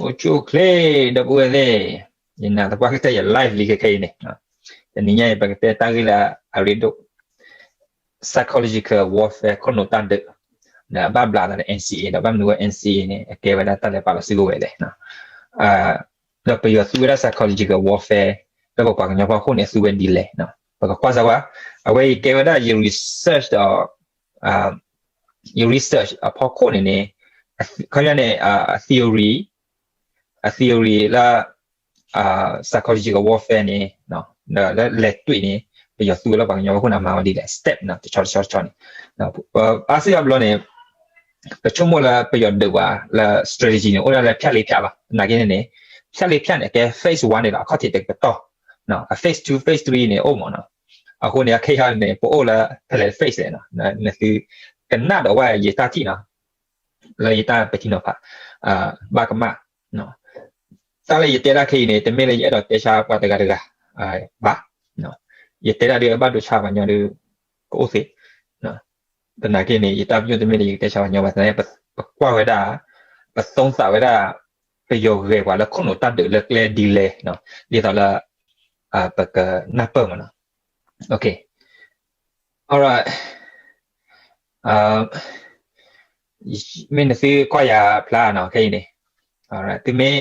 အိၣ်ဆူၣ်အိၣ်ချ့ ဒီပုၢ်ဝဲၢ်သ့ၣ်, ယနာ်သပှၢ်ကတၢၢ်ယ live လံခဲခဲအံၤန့ၣ်, တနံၤညါအံၤ ပကတဲတၢ်ဂ့ၢ်လၢအရ့ဒိၣ် psychological warfare ခိၣ်နူာ်တၢ်ဒုး, ဒီးဘၣ်ဘျးသးဒီး N C A ဒီးဘၣ်မနုၤဝဲ N C A န့ၣ် အကဲဝဲဒၣ်တၢ်လၢပာ်လီၤစုကဝဲၤလဲၣ်, ဒီးပယီၤသူဝဲဒၣ် psychological warfare လၢပပှၤကညီဖီခိၣ်န့ၣ် အသူဝဲဒ်လဲၣ်, ပကကွၢ်စၢၤဝဲ, အဝဲအံၤကဲဝဲဒၣ်ယ research ဒီး ယ research အဖီခိၣ်န့ၣ်န့ၣ်, ခီပညီန့ၣ် အ theory, အ theory လၢ psychological warfare န့ၣ်, ဒီးလၢလဲၤတွံၢ်န့ၣ် ပယီၤသူဝဲလၢပှၤကညီဖီခိၣ်န့ၣ် အမၤဝဲဒ်လဲၣ် step န့ၣ် တဆီတဆီတဆီန့ၣ်, အါစုအါဘျီန့ၣ် ပဆိကမိၣ်လၢပယီၤဒုးပှၤလၢ strategy န့ၣ် အိၣ်ဒၣ်လၢဖၠၣ်လ့ဖၠၣ်လီၤ. သနာ်က့န့ၣ်န့ၣ် ဖၠၣ်လ့ဖၠၣ်န့ၣ် အကဲ phase one န့ၣ်လီၤ. အခီၣ်ထံးတကတီၢ်, အ phase two phase three န့ၣ် အိၣ်မးနီၤ. အဃိန့ၣ် ခဲအံၤန့ၣ် ပအိၣ်လၢဖဲလဲၣ် phase လဲၣ်နီၤ. နသုကနၣ်ဒီးဝဲယတၢ်ထံၣ်နီၤ, လၢယတၢ်ပထံနီၤဖး ဘၣ်ကမၣ်. တၢ်လၢယတဲဒၣ်ခဲအံၤန့ၣ် တမ့ၢ်လၢယအဲၣ်ဒိးတဲဆါပှၤတဂၤတဂၤဘၣ်. ယတဲဒၣ်ဒ်အဘၣ်ဒိဆါပှၤကညီဒီး ကအိၣ်သ့. သနာ်က့န့ၣ် ယတၢ်ပညိၣ်တမ့ၢ်လၢယကတဲဆါပှၤကညီဘၣ်, သနာ်က့ ပကွၢ်ဝဲဒၣ်, ပသုံးသပ်ဝဲဒၣ် ပယီၤဂဲၤပှၤလၢခိၣ်နူာ်တၢ်ဒုးလၢကျဲဒ်လဲၣ်, ဒ်သိးလၢ ပကနၢ်ပၢၢ်မးနီၤ. Okay, alright, မ့ၢ်နသုကွၢ်ယၤဖျါနီၤ ခဲအံၤန့ၣ်, သုမ့ၢ်,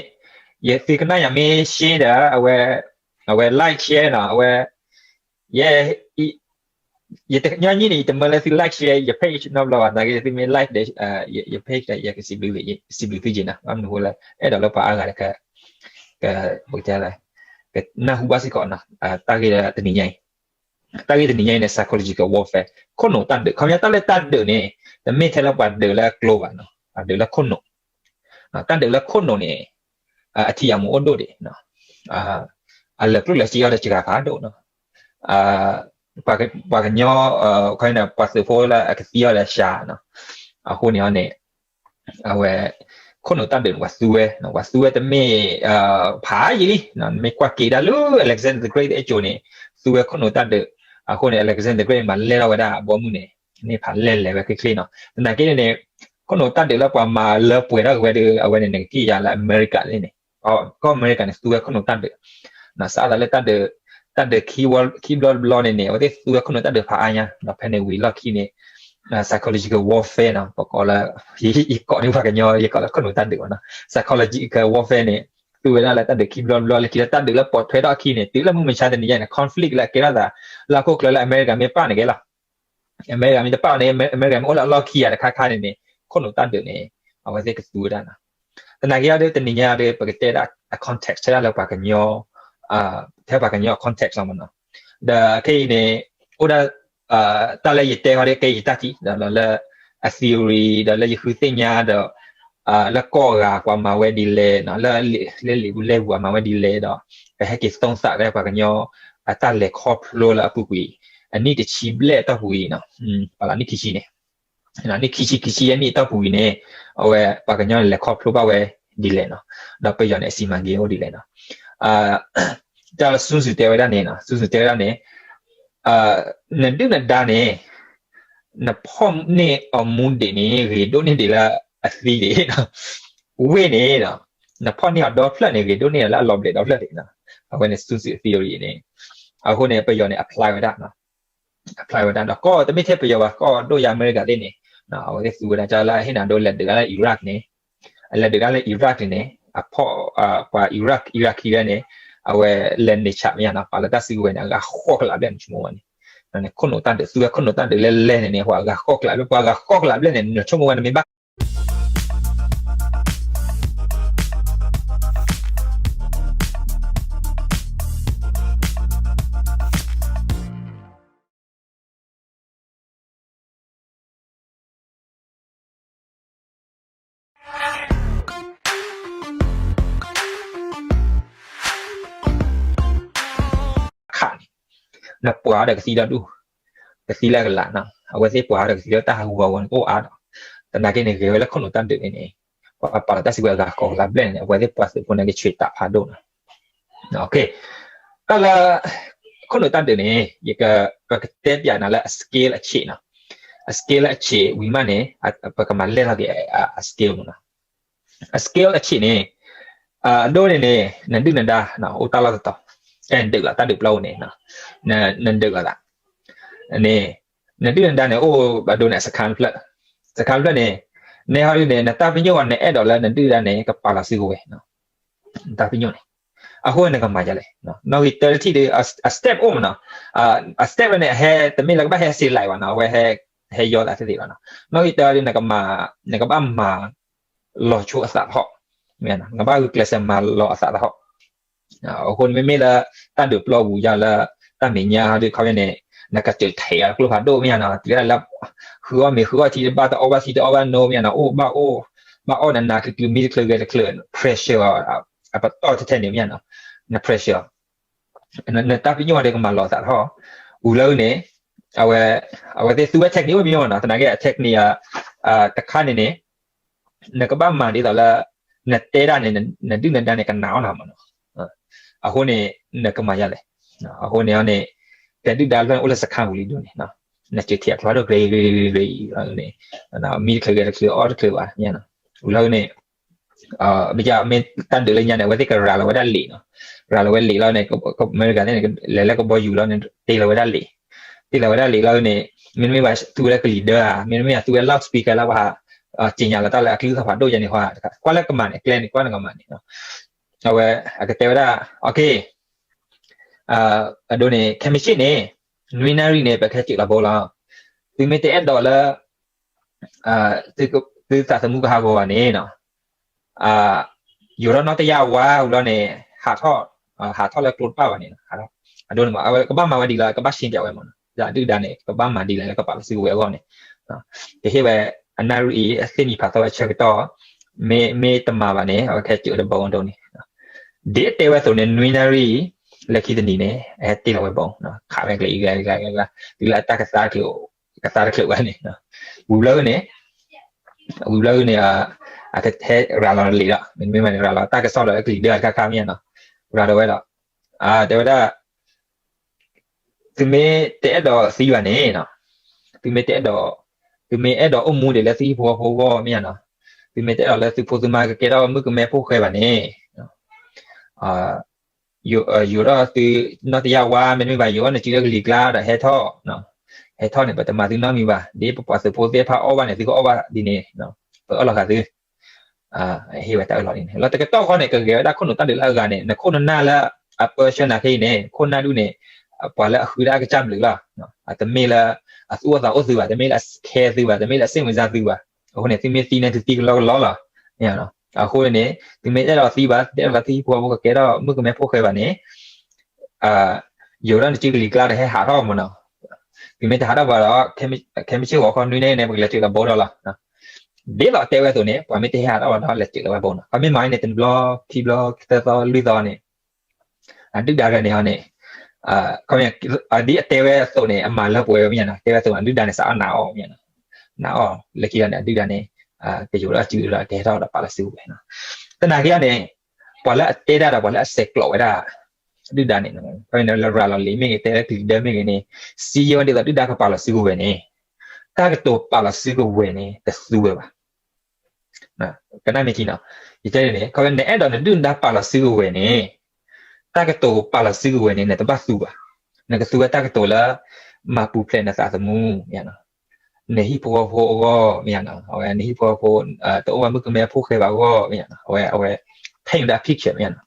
ယသုကနၣ်ယၤမ့ၢ်ရှဲဒီး အဝဲ, အဝဲ like share နီၤ, အဝဲ, ယဲ, ယတညီနုၢ်န့ၣ် ယတမၢလၢသု like share ယ page နီတဘျီဘၣ်, သနာ်က့သုမ့ၢ် like ဒီး ယ page ဒီး ယကစံးဘျုးသုက့ၤနီၤ, ဘၣ်မနုၤအဃိလၢ အဲၣ်ဒိးလၢပှၤအါဂၤဒီး က, ကနၢ်ဟူဘၣ်စ့ၢ်ကီးနီၤ, တၢ်ဂ့ၢ်လၢတနံၤညါအံၤ တၢ်ဂ့ၢ်တနံၤညါအံၤန့ၣ် psychological warfare ခိၣ်နူာ်တၢ်ဒုး, ခီပညီတၢ်လၢတၢ်ဒုးန့ၣ် တမ့ၢ်ထဲလၢပှၤဒုးလၢကျိဘၣ်နီၤ, ပှၤဒုးလၢခိၣ်နူာ်, တၢ်ဒုးလၢခိၣ်နူာ်န့ၣ် အထံၣ်အမူအိၣ်ဒိၣ်ဒံး, အလၢာ်ကျိၣ်လၢာ်စ့အီၤဒီးစှၤဖးဒိၣ်နီၤ, ပှၤကညီ, ခီပညီ ပှၤသုးဖိလၢအကသံအီၤဒီးစှၤနီၤ, အဃိန့ၣ်န့ၣ် အဝဲ ခိၣ်နူာ်တၢ်ဒုးန့ၣ် ပှၤသူဝဲ, ပှၤသူဝဲတမ့ၢ် ဖးယံာ်လံ, မ့ၢ်ကွၢ်က့ၤဒၣ်လၢ Alexander the Great အစိၤန့ၣ် သူဝဲခိၣ်နူာ်တၢ်ဒုး, အဃိန့ၣ် Alexander the Great မၤလဲၢ်ထီၣ်ဝဲဒၣ်အဘီအမုၢ်န့ၣ် မ့ၢ်ဖးလဲၢ်လဲၤဝဲချ့ချ့နီၤ, သနာ်က့န့ၣ်န့ၣ် ခိၣ်နူာ်တၢ်ဒုးလၢပှၤမၤလၢပှဲၤထီၣ်က့ၤဝဲဒီး အဝဲန့ၣ် နကထံၣ်ယၤလၢအမဲရကၤလံန့ၣ်, ကီၢ်အမဲရကၤန့ၣ် သူဝဲခိၣ်နူာ်တၢ်ဒုး, စးထီၣ်လၢတၢ်ဒုး, တၢ်ဒုးခံဘျီတဘျီန့ၣ်န့ၣ် အဝဲသ့ၣ်သူဝဲခိၣ်နူာ်တၢ်ဒုးဖးအါညါ, ဒီးဖဲန့ၣ်ဝံၤလီၢ်ခံန့ၣ် psychological warfare နီၤ, ပကိးလၢ, ယကိးန့ၢ်ပှၤကညီ ယကိးလၢခိၣ်နူာ်တၢ်ဒုးမးနီၤ, psychological warfare န့ၣ် သူဝဲဒၣ်လၢတၢ်ဒုးခံဘျီတဘျီ လၢခံလၢတၢ်ဒုးလၢပိာ်ထွဲထီၣ်အခံန့ၣ် တုၤလၢမုၢ်မဆါတနံၤညါန့ၣ် conflict လၢအကဲထီၣ်သး လၢဟီၣ်ခိၣ်ချၢလၢအမဲရကၤမ့ၢ်ပာ်န့ၣ်ကဲလီၤ, အမဲရကၤမ့ၢ်တပာ်န့ၣ် အမဲရကၤမ့ၢ်အိၣ်လၢအလီၢ်ခံဂၤတခါခါန့ၣ်န့ၣ် ခိၣ်နူာ်တၢ်ဒုးန့ၣ် အဝဲသ့ၣ်ကသူဝဲဒၣ်နီၤ, သနာ်က့ဒီးတနံၤညါဒီး ပကတဲဒၣ်အ context ထဲဒၣ်လၢပှၤကညီ, ထဲပှၤကညီအ context လီၤမးနီၤ, ဒီးခဲအံၤန့ၣ် အိၣ်ဒၣ် တၢ်လၢယတဲဃီဒီး ကဲယတၢ်ထံၣ် ဒီးလၢအ theory ဒီးလၢယဃုသ့ၣ်ညါဒီး လၢကီၢ်အဂၤပှၤမၤဝဲဒ်လဲၣ်, လၢလံာ်ပူၤလဲၢ်ပူၤပှၤမၤဝဲဒ်လဲၣ်ဒီး ပဟဲက့ၤ သုံးသပ် ဝဲပှၤကညီ အတၢ်လဲၤခီဖျိလၢအပူၤကွံာ် အနံၣ်တဆံဘျဲၣ်အတီၢ်ပူၤအံၤ, ပှၤလၢနံၣ်ခံဆံန့ၣ်, နံၣ်ခံဆံခံဆံယဲၢ်နံၣ်အတီၢ်ပူၤအံၤန့ၣ် အဝဲပှၤကညီန့ၣ်လဲၤခီဖျိဘၣ်ဝဲဒ်လဲၣ်နီၤ, ဒီးပယီၤန့ၣ်အစီမံကိန်းအိၣ်ဒ်လဲၣ်နီၤ, တၢ်လၢ စွန့်စွန့် တဲဝဲဒၣ်န့ၣ်, စွန့်စွန့် တဲဝဲဒၣ်န့ၣ် နဒုၣ်နဒါန့ၣ် နဖီၣ်န့ၢ်အီၤမူဒံးန့ၣ် ဂ့ၤဒိၣ်န့ၢ်ဒံးလၢအသံဒံး, ဝ့ၢ်န့ၣ် နဖီၣ်န့ၢ်အီၤဒီဖျၢၣ်န့ၣ် ဂ့ၤဒိၣ်န့ၢ်လၢအလီၤဘျဲးဒီဖျၢၣ်ဒံး, အဝဲန့ၣ် စွန့်စွန့် theory န့ၣ်, အဃိန့ၣ် ပယီၤန့ၣ် apply ဝဲဒၣ် apply ဝဲဒၣ်ဒီး ကီၢ်တမ့ၢ်ထဲပယီၤဘၣ် ကီၢ်ဒိၣ်ယၤအမဲရကၤသ့ၣ်န့ၣ်, အဝဲသ့ၣ်သူဝဲဒၣ် တၢ်လၢအဟ့ၣ်နၤဒိ လဲၤဒုးတၢ်လၢ Iraq န့ၣ်, လဲၤဒုးတၢ်လၢ Iraq န့ၣ်န့ၣ် အဖီၣ် ပှၤ Iraq, Iraqi ဝဲန့ၣ် အဝဲလဲၤန့ၢ်ဆးမ့ၢ်ယါနီၤ ပှၤလၢတၢ်စုကဝဲၤန့ၣ် အဂၤဃိးကလးဘျဲၣ်န့ၣ် ဆိကမိၣ်ဝဲန့ၣ်, ခိၣ်နူာ်တၢ်ဒုး သူဝဲခိၣ်နူာ်တၢ်ဒုးလၢလဲၣ်န့ၣ်န့ၣ် ပှၤဂၤဃိးကလးဘျဲၣ် ပှၤဂၤဃိးကလးဘျဲၣ်န့ၣ် နဆိကမိၣ်ဝဲန့ၣ်မ့ၢ်ဘၣ် ခးန့ၣ် နပှၤဒီးကသံဒီဒူၣ်, ကသံလၢကလးနီၤ အဝဲသ့ၣ်ပှၤဒီးကသံဒီဒူၣ်တၢ်ဟးဂူာ်အဂီၢ်န့ၣ် ကအိၣ်အါဒီး, သနာ်က့န့ၣ် ဂဲၤဝဲလၢခိၣ်နူာ�တၢ်ဒုးန့ၣ်န့ၣ် ပှၤပာ်လီၤတၢ်စုကဝဲၤအဂၤဃိးကလးဘျဲၣ်န့ၣ် အဝဲသ့ၣ်ပှၤသုးဖိန့ၣ်ကဆှဲးတးဖးဒိၣ်နီၤ တၢ်လၢ ခိၣ်နူာ်တၢ်ဒုးန့ၣ် ယက ပကတဲပၠးနၤလၢအ scale အဆံးနီၤ, အ scale အဆံးဝံၤမးန့ၣ် ပကမၤလဲၢ်ထီၣ်က့ၤအ scale မးနီၤ, အ scale အဆံးန့ၣ် အဒိန့ၣ်န့ၣ် နဒုၣ်နဒါ အိၣ်တၢ်လီၢ်တတီၤ, အဲ နဒုးလီၤတၢ်ဒုးပျီပူၤန့ၣ်, နဒုးလီၤသးန့ၣ်, နဒုၣ်နဒါန့ၣ် အိၣ်အဒိန့ၣ် စခါဖျၢၣ်, စခါဖျၢၣ်န့ၣ်, နဲဟီဒုန့ၣ် နတၢ်ပညိၣ်အီၤ နအဲၣ်ဒိးလၢနဒုၣ်ဒါန့ၣ် ကပာ်လီၤစုကဝဲၤ, နတၢ်ပညိၣ်န့ၣ်, အဃိန့ၣ်နကမၤယလဲၣ်, နီၣ်ဂံၢ်တၢတထံၣ်ဒီး အ step အိၣ်မးနီၤ, အ step န့ၣ် ဟဲတမ့ၢ်လၢကဘၣ်ဟဲစံးလဲၣ်ဘၣ်နီၤ, အဝဲ ဟဲယီသးသ့သ့ဘၣ်နီၤ, နီၣ်ဂံၢ်တၢဒီး နကဘၣ်မၤ လီၤဆိအသးတဟီၣ်, နကဘၣ်ဂုာ်ကျဲးစၢးမၤလီၤအသးတဟီၣ်, အဃိန့ၣ်မ့မ့ၢ်လၢ တၢ်ဒုးပျီပူၤယါလၢ တၢ်မဲာ်ညါဟီဒုခီန့ၣ်, နကစၢၢ်ထဲးအကျိဖးဒိၣ်မ့ၢ်နီၤ, တုၤလၢ ဃုအီၣ်မ့ၤဃုအီၣ်ထံတဘၣ် တအီၣ်ဘၣ်ထံတအီၣ်ဘၣ်နိမ့ၢ်နီၤ, အိၣ်ဘၣ်အိၣ်, ဘၣ်အီၣ်နးနးကျုၤကျုၤ မံတချုးဂဲၤတချုး, pressure အပတီၢ်ထဲထဲန့ၣ်မ့ၢ်နီၤ, န pressure နတၢ်ပညိၣ်အီၤဒီး ကမၤလီၤသးထီၣ်, ဝံၤလၢန့ၣ်, အဝဲသ့ၣ်သူဝဲ technique အိၣ်မ့ၢ်နီၤ, သနာ်က့ technique တခါန့ၣ်န့ၣ်, နကဘၣ်မၤဒ်သိးလၢ နတဲဒၣ်န့ၣ် နဒုၣ်နဒါန့ၣ် ကနာ်အီၤနၤမ့ၢ်နီၤ, အဃိန့ၣ် နကမၤယလဲၣ်, အဃိန့ၣ်န့ၣ်, ပဒုၣ်ဒါဖျၢၣ်န့ၣ် အိၣ်လၢစခါပူၤလံဒိၣ်န့ၣ်, နစၢၢ်ထဲးအကျိဖးဒိၣ် ဂ့ၤဂ့ၤဂ့ၤဂ့ၤအံၤ, မံတချုးဂဲၤတချုး အီၣ်တချုးဘၣ်, ဝံၤလၢန့ၣ် မ့ၢ်တၢ်ဒုးလၢညါန့ၣ် အဝဲသ့ၣ်ကရၤလီၤဝဲဒၣ်လံာ်နီၤ, ရၤလီၤဝဲလံာ်လီၤန့ၣ်, အမဲရကၤသ့ၣ်န့ၣ် လဲၤလၢကဘီယူၤလီၤန့ၣ် တ့လီၤဝဲဒၣ်လံာ်, တ့လီၤဝဲဒၣ်လံာ်လီၤန့ၣ်, မ့တမ့ၢ်ဘၣ်သူဝဲလၢကလံၤဒၢဧါ, မ့တမ့ၢ်ဘၣ်သူဝဲ loudspeaker လၢပှၤ က့ၤညါလီၤတၢ်လၢအကလုၢ်သီၣ်ဖးဒိၣ်ယါန့ၣ်, ကွၢ်လၢကမၤန့ၣ် ကျဲန့ၣ် ကွၢ်လၢကမၤန့ၣ်, အဝဲ အကတဲဝဲဒၣ်, အဒိန့ၣ် ခဲမုၢ်ဆ့ၣ်န့ၣ် နွံနၣ်ရံၣ်န့ၣ် ပကဟဲစၢးလီၤဘိလီၤ, သုမ့ၢ်တအဲၣ်ဒိးလၢ သုသးသမူကဟးဂီၤဘၣ်န့ၣ်, ယိၤထီၣ်နီၢ်တယၣ်ဝါဝံၤလီၤန့ၣ်, ဟးထီၣ်, ဟးထီၣ်လၢကျိတဖၣ်ဘၣ်န့ၣ်, အဒိန့ၣ် အဝဲကဘၣ်မၤဝဲဒ်လဲၣ် ကဘၣ်ရှင်းပြဝဲမ့ၢ်နီၤ, ဒုၣ်ဒါန့ၣ် ကဘၣ်မၤဒ်လဲၣ်လၢကပာ်လီၤစုကဝဲၤအဂီၢ်န့ၣ်, ကဟ့ၣ်ဝဲ အနၣ်ရံၣ်အံၤ အသ့ၣ်နံၤဖးသီဝဲဆၢကတီၢ်, မ့မ့ၢ်တမၤဘၣ်န့ၣ် အဝဲကဟဲစၢးလီၤဘိအဒိန့ၣ်, ဒ်အတဲဝဲအသိးန့ၣ် နွံနၣ်ရံၣ် လၢခံတနံၤန့ၣ် အဟဲတ့လီၤဝဲဘိ, ခးဝဲကျဲအံၤ တုၤလၢအတၢ်ကသါတချုးဝဲန့ၣ်, ဝံၤဘျီန့ၣ်, ဝံၤဘျီန့ၣ်, အကဟဲရၤလီၤလံာ်ဒီး မ့တမ့ၢ်ဘၣ်န့ၣ် ရၤလီၤတၢ်ကစီၣ်ဒီးလၢကလံၤဒၢတခါခါမ့ၢ်နီၤ, ရၤဒီးဝဲဒီး, တဲဝဲဒၣ် သုမ့ၢ်တအဲၣ်ဒိးသံဘၣ်န့ၣ်, သုမ့ၢ်တအဲၣ်ဒိး, သုမ့ၢ်အဲၣ်ဒိးအိၣ်မူဒံးလၢသုဟံၣ်ဖိဃီဖိအဂီၢ်မ့ၢ်နီၤ, သုမ့ၢ်တအဲၣ်ဒိးလၢသုဖိသုမါကကဲထီၣ်မုၣ်ကမဲဖိဃဲဘၣ်န့ၣ်, ယိၤထီၣ်သုနီၢ်တယၣ်ဝါ မ့တမ့ၢ်ဘၣ် ယိၤထီၣ်နစုလၢကလံၤကျါဒီးဟဲထီၣ်, ဟဲထီၣ်န့ၣ် ပတမၤသုနီတမံၤဘၣ်, ဒ်ပပှၤသုးဖိသ့ၣ်တဖၣ်အီၣ်ဘၣ်န့ၣ် သုကအီၣ်ဘၣ်ဒ်န့ၣ်, ပအၢၣ်လီၤဃာ်သု ဟ့ၣ်ဝဲတၢ်အၢၣ်လီၤန့ၣ်, လီၤတကတီၢ်ဃီန့ၣ် ကဂဲၤဝဲဒၣ်ခိၣ်နူာ်တၢ်ဒုးလၢအဂၤန့ၣ် နခိၣ်နနၢ်လၢ အပၢဆှၢနၤခဲအံၤန့ၣ် ခိၣ်နၢ်ဒုးန့ၣ်, ပှၤလၢအဃုဒၣ်အကစၢ်ဘျုးလီၤ, အတမ့ၢ်လၢ အသူၣ်အိၣ်သးအိၣ်သုဘၣ်, တမ့ၢ်လၢအ care သုဘၣ်, တမ့ၢ်လၢအစ့ၣ်မုၢ်စၢ်သုဘၣ်, အဃိန့ၣ် သုမ့ၢ်သံန့ၣ် သုသံကလီကလီလီၤ, အဃိန့ၣ် သုမ့ၢ်အဲၣ်ဒိးသံဘၣ်, သုမ့ၢ်အဲၣ်ဒိးလၢသုဟံၣ်ဖိဃီဖိကကဲထီၣ်မုၣ်ကမဲဖိဃဲဘၣ်န့ၣ် ယိၤထီၣ်နစုကလံၤကျါဒီးဟဲဟးထီၣ်မ့ၢ်နီၤ, သုမ့ၢ်တဟးထီၣ်ဘၣ်ဒီး ခဲမုၢ်ဆ့ၣ်ဂီၤခီနွံနၣ်ရံၣ်န့ၣ် ပကလဲၤစၢးလီၤဘိဒီးလီၤ, ဒ်သိးတဲဝဲအသိးန့ၣ် ပှၤမ့ၢ်တဟဲဟးထီၣ်ဘၣ်ဒီး လဲၤစၢးလီၤဝဲဘိနီၤ, ခီမ့ၢ်မၤန့ၣ် တဘျီ ခံဘျီ သၢသီ လွံၢ်သီန့ၣ် အဒုၣ်ဒါဂၤန့ၣ်ဟီန့ၣ်, ဒ်အတဲဝဲအသိးန့ၣ် အမၤလၢပှဲၤဝဲမ့ၢ်နီၤ, တဲဝဲအသိး အဒုၣ်ဒါန့ၣ် စးအီၣ်နးအီၣ်မ့ၢ်နီၤ, နးအီၣ်လၢခံဒီးန့ၣ် အဒုၣ်ဒါန့ၣ် ကယိၤထီၣ်စုဒီးကဟဲထီၣ်ဒီးပာ်လီၤစုကဝဲၤနီၤ, သနာ်က့န့ၣ် ပှၤလၢအတဲဒၣ်ဒီးပှၤလၢအဆဲးကျိးဝဲဒၣ် ဒုၣ်ဒါန့ၣ်, လၢရၤလီၤလံာ်မ့ၢ်ဂ့ၤ တဲလၢကလံၤဒၢမ့ၢ်ဂ့ၤန့ၣ် စံးယိၤဒ်သိးဒုၣ်ဒါကပာ်လီၤစုကဝဲၤန့ၣ်, တၢ်ကတိၤပာ်လီၤစုကဝဲၤန့ၣ် တသူဝဲဘၣ် ကနၣ်မ့ၢ်ထံနီၤ, ယတဲန့ၣ် ခီဖျိနအဲၣ်ဒိးနဒုၣ်နဒါပာ်လီၤစုကဝဲၤန့ၣ်, တၢ်ကတိၤပာ်လီၤစုကဝဲၤန့ၣ် နတဘၣ်သူဘၣ်, နကသူဝဲတၢ်ကတိၤလၢ မၤပူၤဖျဲးနသးသမူ, နဟံၣ်ဖိဃီဖိအဂီၢ်မ့ၢ်နီၤ, အဝဲနဟံၣ်ဖိဃီဖိ တအိၣ်ဘၣ်မုၣ်ကမဲဖိဃဲဘၣ်အဂီၢ်မ့ၢ်နီၤ, အဝဲ အဝဲ paint ဝဲဒၣ် picture မ့ၢ်နီၤ,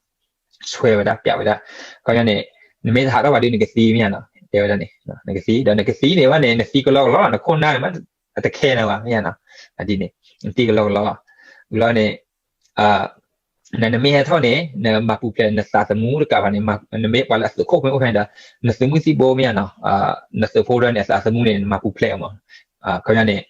ဆွဲဝဲဒၣ် ပြဝဲဒၣ်, ခီဖျိန့ၣ် နမ့ၢ်တဟးထီၣ်ဘၣ်ဒီး နကသံမ့ၢ်နီၤ, တဲဝဲဒၣ်န့ၣ် နကသံ ဒီးနကသံန့ၣ်ဘၣ်န့ၣ် နသံကလီကလီလီၤ, နခိၣ်နၢ်န့ၣ် အတခဲနၤဘၣ်မ့ၢ်နီၤ, ဒ်န့ၣ် နသံကလီကလီလီၤ, ဝံၤလီၤန့ၣ် နမ့ၢ်ဟဲထီၣ်န့ၣ် နမၤပူၤဖျဲးနသးသမူတကးဘၣ်န့ၣ်, နမ့ၢ်ပှၤလၢအသုးခိၣ်မ့ၢ်အိၣ်ဖဲန့ၣ်ဒီး နသုးမုၢ်သံၣ်ဘိမ့ၢ်နီၤ, နသုးဖိဒီးန့ၣ် အသးသမူန့ၣ် နမၤပူၤဖျဲးအီၤမး, ခီဖျိန့ၣ်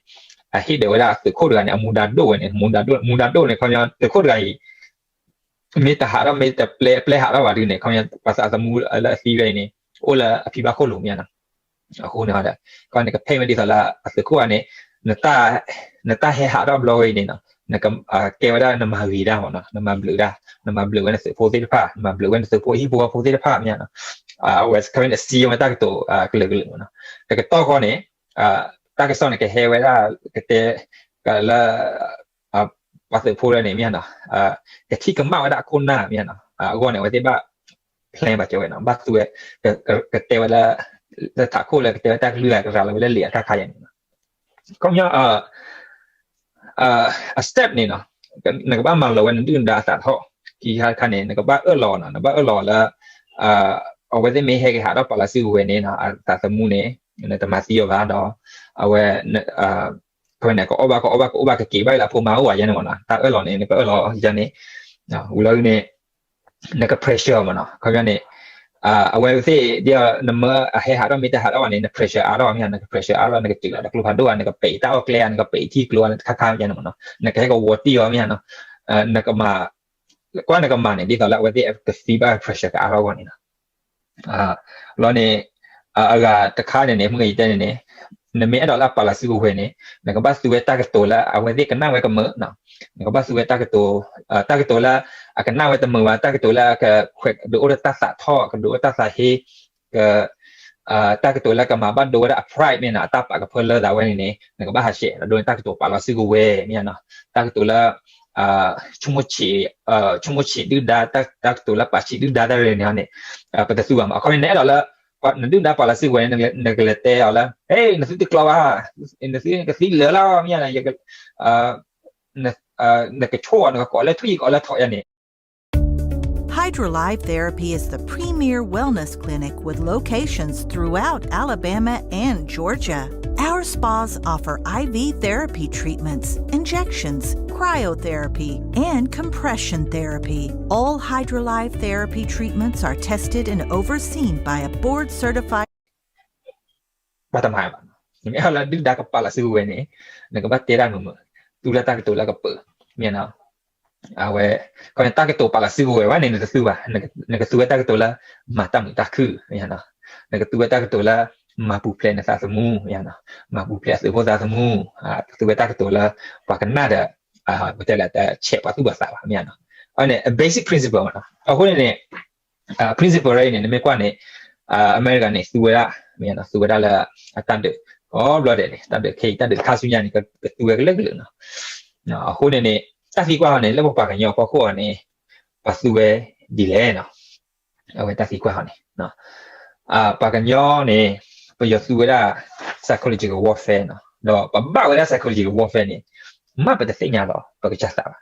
အဟ့ၣ်ဒၢးဝဲဒၣ်သုးခိၣ်တဂၤန့ၣ် အမူဒါဒိၣ်ဝဲန့ၣ်, မူဒါဒိၣ်န့ၣ် ခီဖျိသုးခိၣ်တဂၤအံၤ မ့ၢ်တဟးထီၣ် မ့ၢ်တပျဲ ပျဲဟးထီၣ်ဘၣ်ဒုန့ၣ် ခီဖျိပှၤသးသမူလၢအသံဝဲအံၤန့ၣ် အိၣ်လၢအဖံဘၣ်ခိၣ်လိၤမ့ၢ်နီၤ, အဃိန့ၣ်ဒီး ခီဖျိန့ၣ် ကဖဲမ့ၢ်ဒ်သိးလၢအသုးခိၣ်ဂၤန့ၣ် နတၢ်ဟဲဟးထီၣ်ဘျီဝဲအံၤန့ၣ်နီၤ, ကဲဝဲဒၣ်နမၤဂ့ၤတၢ်မ့ၢ်နီၤ, နမၤဘျုးတၢ်, နမၤဘျုးဝဲနသုးဖိသ့ၣ်တဖၣ်, နမၤဘျုးဝဲနသုးဖိဟံၣ်ဖိဃီဖိသ့ၣ်တဖၣ်မ့ၢ်နီၤ, အဝဲခီဖျိန့ၣ် စံးယိၤဝဲတၢ်ကတိၤကလုာ်ကလုာ်မ့ၢ်နီၤ, တကတီၢ်ဃီန့ၣ် တၢ်ကစီၣ်န့ၣ် ကဟဲဝဲဒၣ် ကတဲ လၢ ပှၤသုးဖိလၢန့ၣ်မ့ၢ်နီၤ, ကထံၣ်ကမၣ်ဝဲဒၣ်အခိၣ်နၢ်မ့ၢ်နီၤ, အဂီၢ်န့ၣ် အဝဲသ့ၣ်ဘၣ် plan ဘၣ်ကၢဝဲနီၤ, ဘၣ်သူဝဲ ကတဲဝဲလၢ လၢထးခိၣ်လၢကတဲဝဲတၢ်ကလုၢ် ကရၤလီၤဝဲလၢလံာ်အခါခါယဲန့ၣ်နီၤ, ခီပညီ အ step န့ၣ်နီၤ, နကဘၣ်မၤလီၤဝဲနဒုၣ်နဒါအသးထီၣ်, ခံခါတခါန့ၣ် နကဘၣ်အၢၣ်လီၤနီၤ, နဘၣ်အၢၣ်လီၤလၢ အဝဲသ့ၣ်မ့ၢ်ဟဲက့ၤဟးထီၣ်ပာ်လီၤစုကဝဲၤန့ၣ်နီၤ, အသးသမူန့ၣ် နတမၤသံအီၤဘၣ်ဒီး အဝဲ ခီန့ၣ် ကအီၣ်ဘၣ်ကအီၣ်ဘၣ် ကအီၣ်ဘၣ်ကက့ၤဘၣ်လၢအဖိမါအိၣ် ယဲန့ၣ်မ့ၢ်နီၤ, တၢ်အၢၣ်လီၤန့ၣ် နကအၢၣ်လီၤယဲန့ၣ်, ဝံၤလီၤန့ၣ် နက pressure မ့ၢ်နီၤ, ခီပညီန့ၣ် အဝဲသ့ၣ်ဒ် နမၢအဟဲဟးထီၣ်မ့ၢ်တဟးထီၣ်ဘၣ်န့ၣ် န pressure အါထီၣ်မ့ၢ်နီၤ, နက pressure အါထီၣ် နကတုၤလီၤတကျိဖးဒိၣ်ဧါ, နကပဲာ်တၢ်အီၣ်ကျဲဧါ, နကပဲာ်ထံကျိဧါ, နတခါခါယဲန့ၣ်မ့ၢ်နီၤ, နကဟဲကဝီၤတံၢ်အီၤမ့ၢ်နီၤ, နကမၤ ကွၢ်နကမၤန့ၣ် ဒ်သိးလၢအဝဲသ့ၣ်ကသံဘၣ် pressure ကအါထီၣ်အဂီၢ်န့ၣ်နီၤ, လီၤန့ၣ် အဂၤတခါန့ၣ်န့ၣ် မုၢ်ဂၤယတဲန့ၣ်န့ၣ် နမ့ၢ်အဲၣ်ဒိးလၢအပာ်လီၤစုကဝဲၤန့ၣ် နကဘၣ်သူဝဲတၢ်ကတိၤလၢအဝဲသ့ၣ်ကနၣ်ဝဲကမၢ, နကဘၣ်သူဝဲတၢ်ကတိၤ, တၢ်ကတိၤလၢအကနၣ်ဝဲတမုာ်ဘၣ်, တၢ်ကတိၤလၢအကဒုးအိၣ်ဒီးတၢ်သးထီၣ်, ကဒုးအိၣ်တၢ်သးဟ့, က တၢ်ကတိၤလၢကမၤဘၣ်ဒိဝဲဒၣ်အ pride မ့ၢ်နီၤ, အတၢ်ပာ်ကဖၢလၢသးဝဲန့ၣ်န့ၣ် နကဘၣ်ဟးဆှဲး အဒိန့ၣ် တၢ်ကတိၤပာ်လီၤစုကဝဲၤမ့ၢ်နီၤ, တၢ်ကတိၤလၢ ဆိကမိၣ်ဆံး, ဆိကမိၣ်ဆံးဒုၣ်ဒါ, တၢ်ကတိၤလၢပာ်ဆံးဒုၣ်ဒါတၢ်ရ့န့ၣ်န့ၣ် ပတသူဘၣ်မး, အခီပညီန့ၣ် နအဲၣ်ဒိးလၢ နဒုၣ်ဒါပာ်လီၤစုကဝဲၤန့ၣ် နကလဲၤတဲအီၤလၢ ဟ့ နသုတကျီဘၣ်, နသုကသံလၢာ်လီၤမ့ၢ်နီၤ, နကဆိၣ်အီၤ နကကိးလၢထွံၣ် ကိးလၢထီးယါန့ၣ် Hydrolife Therapy is the premier wellness clinic with locations throughout Alabama and Georgia. Our spas offer I V therapy treatments, injections, cryotherapy, and compression therapy. All Hydrolife therapy treatments are tested and overseen by a board certified ဘၣ်တမၤဘၣ်, နမ့ၢ်အဲၣ်လၢဒုၣ်ဒါကပာ်လီၤစုကဝဲၤန့ၣ် နကဘၣ်တဲတၢ်မုာ်မုာ်, သူလၢတၢ်ကတိၤလၢကပၢၤ, မ့ၢ်နီၤ, အဝဲ ခီန့ၣ် တၢ်ကတိၤပာ်လီၤစုကဝဲၤဝဲန့ၣ် နတသူဘၣ်, နကသူဝဲတၢ်ကတိၤလၢ မၤတၢ်မုာ်တၢ်ခုၣ်, မ့ၢ်နီၤ, နကသူဝဲတၢ်ကတိၤလၢ မၤပူၤဖျဲးနသးသမူ, မၤပူၤဖျဲးအသုးဖိသးသမူ, ကသူဝဲတၢ်ကတိၤလၢ ပှၤကနၣ်ဒီး ပတဲလၢတဆဲးပှၤသူၣ်ပှၤသးဘၣ်, မ့ၢ်နီၤ, အဝဲန့ၣ် အ basic principle မ့ၢ်နီၤ, အဃိန့ၣ်န့ၣ် principle အံၤန့ၣ် နမ့ၢ်ကွၢ်န့ၣ် အမဲရကၤန့ၣ် သူဝဲဒၣ်, မ့ၢ်နီၤ, သူဝဲဒၣ်လၢ အတၢ်ဒုး ကိးဘျီဒဲးန့ၣ် တၢ်ဒုးခဲအံၤ တၢ်ဒုးခါဆူညါန့ၣ် ကသူဝဲကလုာ်ကလုာ်နီၤ, အဃိန့ၣ်န့ၣ် တၢ်သံကွၢ်အီၤန့ၣ် လၢပပှၤကညီအဖီခိၣ်အီၤန့ၣ် ပှၤသူဝဲဒ်လဲၣ်နီၤ, အဝဲတၢ်သံကွၢ်အီၤန့ၣ် ပှၤကညီန့ၣ် ပယီၤသူဝဲဒၣ် psychological warfare နီၤ, ဒီးပဘၣ်ဝဲဒၣ် psychological warfare န့ၣ် မ့ၢ်ပတသ့ၣ်ညါလီၤ ပကစၢ်သးဘၣ်,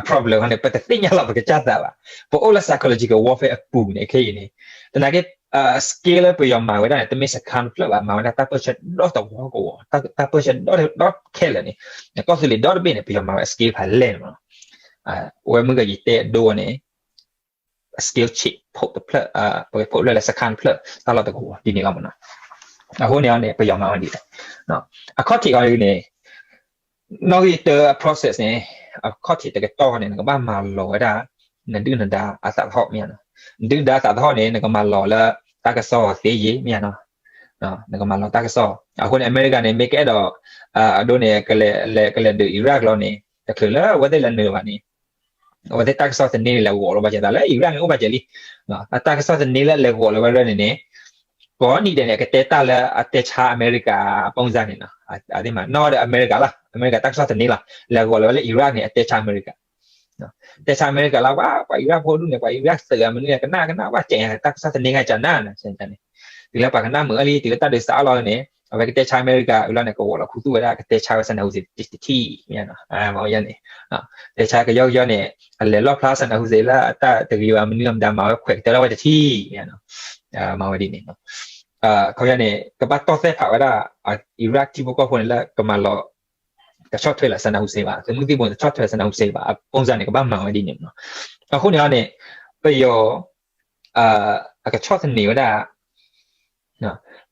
အ problem န့ၣ် ပတသ့ၣ်ညါလီၤပကစၢ်သးဘၣ်, ပအိၣ်လၢ psychological warfare အပူၤန့ၣ် ခဲအံၤန့ၣ် သနာ်က့ scale လၢပယီၤမၤဝဲဒၣ်န့ၣ် တမ့ၢ်စခါတဖျၢၣ်ဘၣ်, မၤဝဲဒၣ်တၢ်ပၢၢ်ဆၢဒီတဝီကဝီၤ, တၢ်ပၢၢ်ဆၢဒီတဝီခဲလၢာ်န့ၣ်, ကီၢ်သူလ့ၤဒီတဘ့ၣ်န့ၣ် ပယီၤမၤဝဲအ scale ဖးလဲၢ်န့ၣ်မ့ၢ်နီၤ, အဝဲမုၢ်ဂၤယတဲအဒိန့ၣ် scale ဆံး ဖိးတဖျၢၣ်, ပကဖိးဖျၢၣ်လၢစခါတဖျၢၣ် တၢ်လီၢ်တကဝီၤဒ်န့ၣ်လီၤမ့ၢ်နီၤ, အဃိန့ၣ်န့ၣ် ပယီၤမၤဝဲဒ်လဲၣ်, အခီၣ်ထံးအီၤန့ၣ် နီၣ်ဂံၢ်တၢ အ process န့ၣ် အခီၣ်ထံးတကတီၢ်န့ၣ် နကဘၣ်မၤလီၤဝဲဒၣ် နဒုၣ်နဒါအသးထီၣ်မ့ၢ်နီၤ, နဒုၣ်ဒါအသးထီၣ်န့ၣ် နကမၤလီၤလၢတၢ်ကစီၣ်သ့ယံၤမ့ၢ်နီၤ, နကမၤလီၤတၢ်ကစီၣ်, အဃိန့ၣ် အမဲရကၤန့ၣ် မ့ၢ်ကအဲၣ်ဒိး အဒိန့ၣ် ကလဲၤဒုး Iraq လီၤန့ၣ် တချုးလၢအဝဲသ့ၣ်လဲၤနုာ်ဘၣ်န့ၣ် အဝဲသ့ၣ်တၢ်ကစီၣ်သန့လၢလဲၤဂီၤလီၤဘၣ်စၢၤသးလၢ Iraq န့ၣ်အိၣ်ဘၣ်စၢၤလံ, အတၢ်ကစီၣ်သန့လၢလဲၤဂီၤလီၤဝဲဒၣ်န့ၣ်န့ၣ် ကိးနံၤဒဲးန့ၣ် အကတဲတၢ်လၢအတဲဆါအမဲရကၤအပူၤစၢ်န့ၣ်နီၤ, အသ့ၣ်မး နီၢ်ဒီးအမဲရကၤလီၤ, အမဲရကၤတၢ်ကစီၣ်သန့လီၤ, လဲၤဂီၤလီၤဝဲလၢ Iraq န့ၣ် အတဲဆါအမဲရကၤ တဲဆါအမဲရကၤလၢ ပှၤ Iraq ဖိဒူၣ်န့ၣ် ပှၤ Iraq သုးအမနုၤ ကနၣ်ကနၣ် ပှၤစဲးတၢ်ကစီၣ်သန့ဂၤကနၣ်န့ၣ်, တုၤလၢပှၤကနၣ်မုာ်အါလံ တုၤလၢတၢ်ဒုးစးအါလီၤန့ၣ် အဝဲကတဲဆါအမဲရကၤအံၤလီၤန့ၣ် ကဝီၤလီၤခူသူၣ်ဝဲဒၣ် ကတဲဆါဝဲ Saddam Hussein တထံၣ်, တဲဆါကယီကယီန့ၣ် အလဲၤလီၣ်ဖျါ Saddam Hussein လၢအတၢ်တဂ့ၤဘၣ်မနုၤမတၤ မၤဝဲခွဲးကတၢၢ်လီၤဝဲတထံၣ်, မၤဝဲဒ်န့ၣ် ခီပညီန့ၣ် ကဘၣ်တီၢ်သဲၣ်ဖးဝဲဒၣ် Iraq ထံဖိကီၢ်ဖိန့ၣ်လၢကမၤလီၤ တဆီၣ်ထွဲလၢ Saddam Hussein ဘၣ်, သုးမုၢ်သံၣ်ဘိန့ၣ် တဆီၣ်ထွဲ Saddam Hussein ဘၣ်, အပူၤစၢ်န့ၣ် ကဘၣ်မၤဝဲဒ်န့ၣ်မ့ၢ်နီၤ, အဃိန့ၣ်န့ၣ် ပယီၤ အကဆီၣ်သနံးဝဲဒၣ်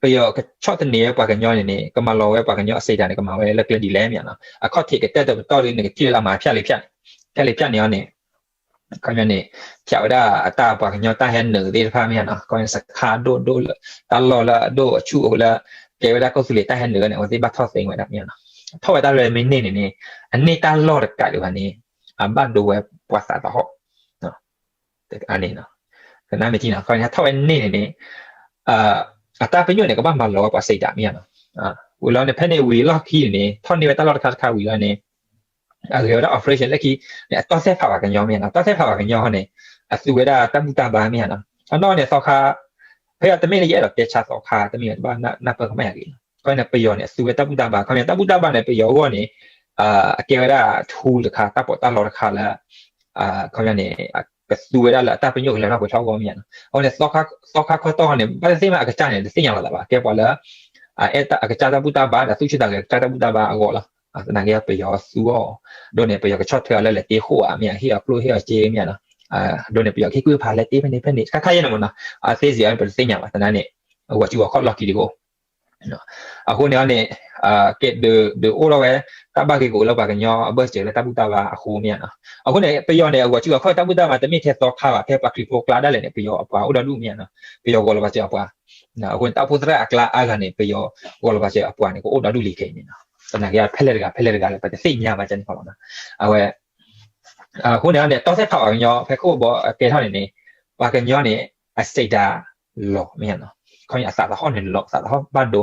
ပယီၤကဆီၣ်သနံးဝဲပှၤကညီန့ၣ်န့ၣ် ကမၤလီၤဝဲပှၤကညီအစံးတၢ်န့ၣ် ကမၤဝဲလၢကျဲဒ်လဲၣ်မ့ၢ်နီၤ, အခီၣ်ထံးကတၢၢ်တပတီၢ်ဒီး နကထံၣ်လၢအမၤဖၠၣ်လံဖၠၣ်န့ၣ်, ဖၠၣ်လံဖၠၣ်န့ၣ်အီၤန့ၣ် ခီပညီန့ၣ် ဖၠးဝဲဒၣ်အတၢ်ပှၤကညီတၢ်ဟဲနုာ်သ့ၣ်တဖၣ်မ့ၢ်နီၤ, ခီပညီစခါဒိၣ်ဒိၣ်လၢ တၢ်လီၢ်လၢအဒိၣ်အဆူၣ်အိၣ်လၢ ကဲဝဲဒၣ်ကီၢ်သူလ့ၤတၢ်ဟဲနုာ်န့ၣ် အဝဲသ့ၣ်ဘၣ်ထီၣ်သ့ဝဲဒၣ်မ့ၢ်နီၤ, ထီၣ်ဝဲတၢ်ရဲၣ်မ့ၢ်န့ၢ်န့ၣ်န့ၣ် အန့ၢ်တၢ်လီၢ်တကးဒံးဘၣ်န့ၣ် အဘၣ်ဒိဝဲပှၤသးသဟီၣ် န့ၣ် ကနၣ်မ့ၢ်ထံနီၤ, ခီပညီထီၣ်ဝဲန့ၢ်န့ၣ်န့ၣ် အတၢ်ပညိၣ်န့ၣ် ကဘၣ်မၤလီၤဝဲပှၤစံးတၢ်မ့ၢ်နီၤ, ဝံၤလီၤန့ၣ် ဖဲန့ၣ်ဝံၤလီၢ်ခံန့ၣ်န့ၣ် ထီၣ်န့ၢ်ဝဲတၢ်လီၢ်တခါတခါဝံၤလီၤန့ၣ် အဂဲၤဝဲဒၣ် operation လၢခံန့ၣ် အတီၢ်သဲၣ်ဖးဘၣ်ကညီမ့ၢ်နီၤ, တီၢ်သဲၣ်ဖးဘၣ်ကညီန့ၣ် အသူဝဲဒၣ်တၢ်ဘူၣ်တၢ်ဘါမ့ၢ်နီၤ, အနီၢ်န့ၣ်သီခါ ဖဲအတမ့ၢ်လၢယအဲၣ်ဒိးတဲဆါသီခါ တမ့ၢ်ဘၣ်နၢ်ပၢၢ်ကမၣ်ယၤဂ့ၤလီၤ, ခီန့ၣ် ပယီၤန့ၣ် အသူဝဲတၢ်ဘူၣ်တၢ်ဘါ, ခီန့ၣ် တၢ်ဘူၣ်တၢ်ဘါန့ၣ် ပယီၤအဂီၢ်န့ၣ် အကဲဝဲဒၣ် tool တခါ တၢ်ပီးတၢ်လီတခါလၢ ခီန့ၣ် ကသူဝဲဒၣ်လၢအတၢ်ပညိၣ်ကလဲၤထီၣ်ပှဲၤထီၣ်အဂီၢ်မ့ၢ်နီၤ, အဃိန့ၣ် သီခါခီတီၢ်န့ၣ် ဘၣ်သ့ၣ်သ့ၣ်မ့ၢ်အကစၢ်န့ၣ် တသ့ၣ်ညါလီၤသးဘၣ်, ကဲပှၤလၢ အအဲၣ်အကစၢ်တၢ်ဘူၣ်တၢ်ဘါ ဒီးသူၣ်ဆူၣ်သးဂဲၤအကစၢ်တၢ်ဘူၣ်တၢ်ဘါအဂီၢ်လီၤ, သနာ်က့ပယီၤသူအီၤ, ဒ်န့ၣ် ပယီၤကဆီၣ်ထွဲအီၤလၢလဲၤတ့ဃိၣ်ဧါမ့ၢ် ဟ့ၣ်အီၤကျိၣ်ဟ့ၣ်အီၤစ့မ့ၢ်နီၤ, ဒ်န့ၣ် ပယီၤကဟ့ၣ်ကူၣ်ဖးလဲၤတ့ဖဲန့ၣ်ဖဲန့ၣ် ခါခါယဲန့ၣ်မ့ၢ်နီၤ, အသ့စံးအီၤ ပတသ့ၣ်ညါဘၣ် သနာ်န့ၣ် ဂီၤစုဂီၤခီၣ်လီၢ်ခံတကိး အဃိန့ၣ်န့ၣ် ကဲဒုးအိၣ်ထီၣ်ဝဲ တၢ်ဘၣ်ဂ့ၢ်ကအိၣ်လၢပှၤကညီအဘၢၣ်စၢၤလၢတၢ်ဘူၣ်တၢ်ဘါအဃိမ့ၢ်နီၤ, အဃိန့ၣ် ပယီၤန့ၣ် အဂီၤစုဂီၤခီၣ်တၢ်ဘူၣ်တၢ်ဘါ တမ့ၢ်ထဲသီခါဘၣ် ဖဲပှၤခရံာ်ဖိကျါဒၣ်လဲာ်န့ၣ် ပယီၤအပှၤအိၣ်ဒီဒူၣ်မ့ၢ်နီၤ, ပယီၤဂီၤလီၤပာ်စၢၤအပှၤ, အဃိန့ၣ် တၢ်အိၣ်ဖှိၣ်သရၣ်အကျါအါဂၤန့ၣ် ပယီၤဂီၤလီၤပာ်စၢၤအပှၤန့ၣ် ကအိၣ်ဒီဒူၣ်လံခဲအံၤန့ၣ်နီၤ, သနာ်က့ဖဲလဲၣ်တဂၤ ဖဲလဲၣ်တဂၤလၢ ပတသ့ၣ်ညါဘၣ်ကန့ၣ်ဃီလီၤ, အဝဲ အဃိန့ၣ်န့ၣ် တီၢ်သဲၣ်ဖးပှၤကညီ ဖဲခိၣ်ဘီကဲထီၣ်န့ၣ်န့ၣ် ပှၤကညီန့ၣ် အစံးဒၣ်လီၤမ့ၢ်နီၤ, ခီအသးသဟီၣ်န့ၣ်လီၤ သးသဟီၣ်ဘၣ်ဒိ,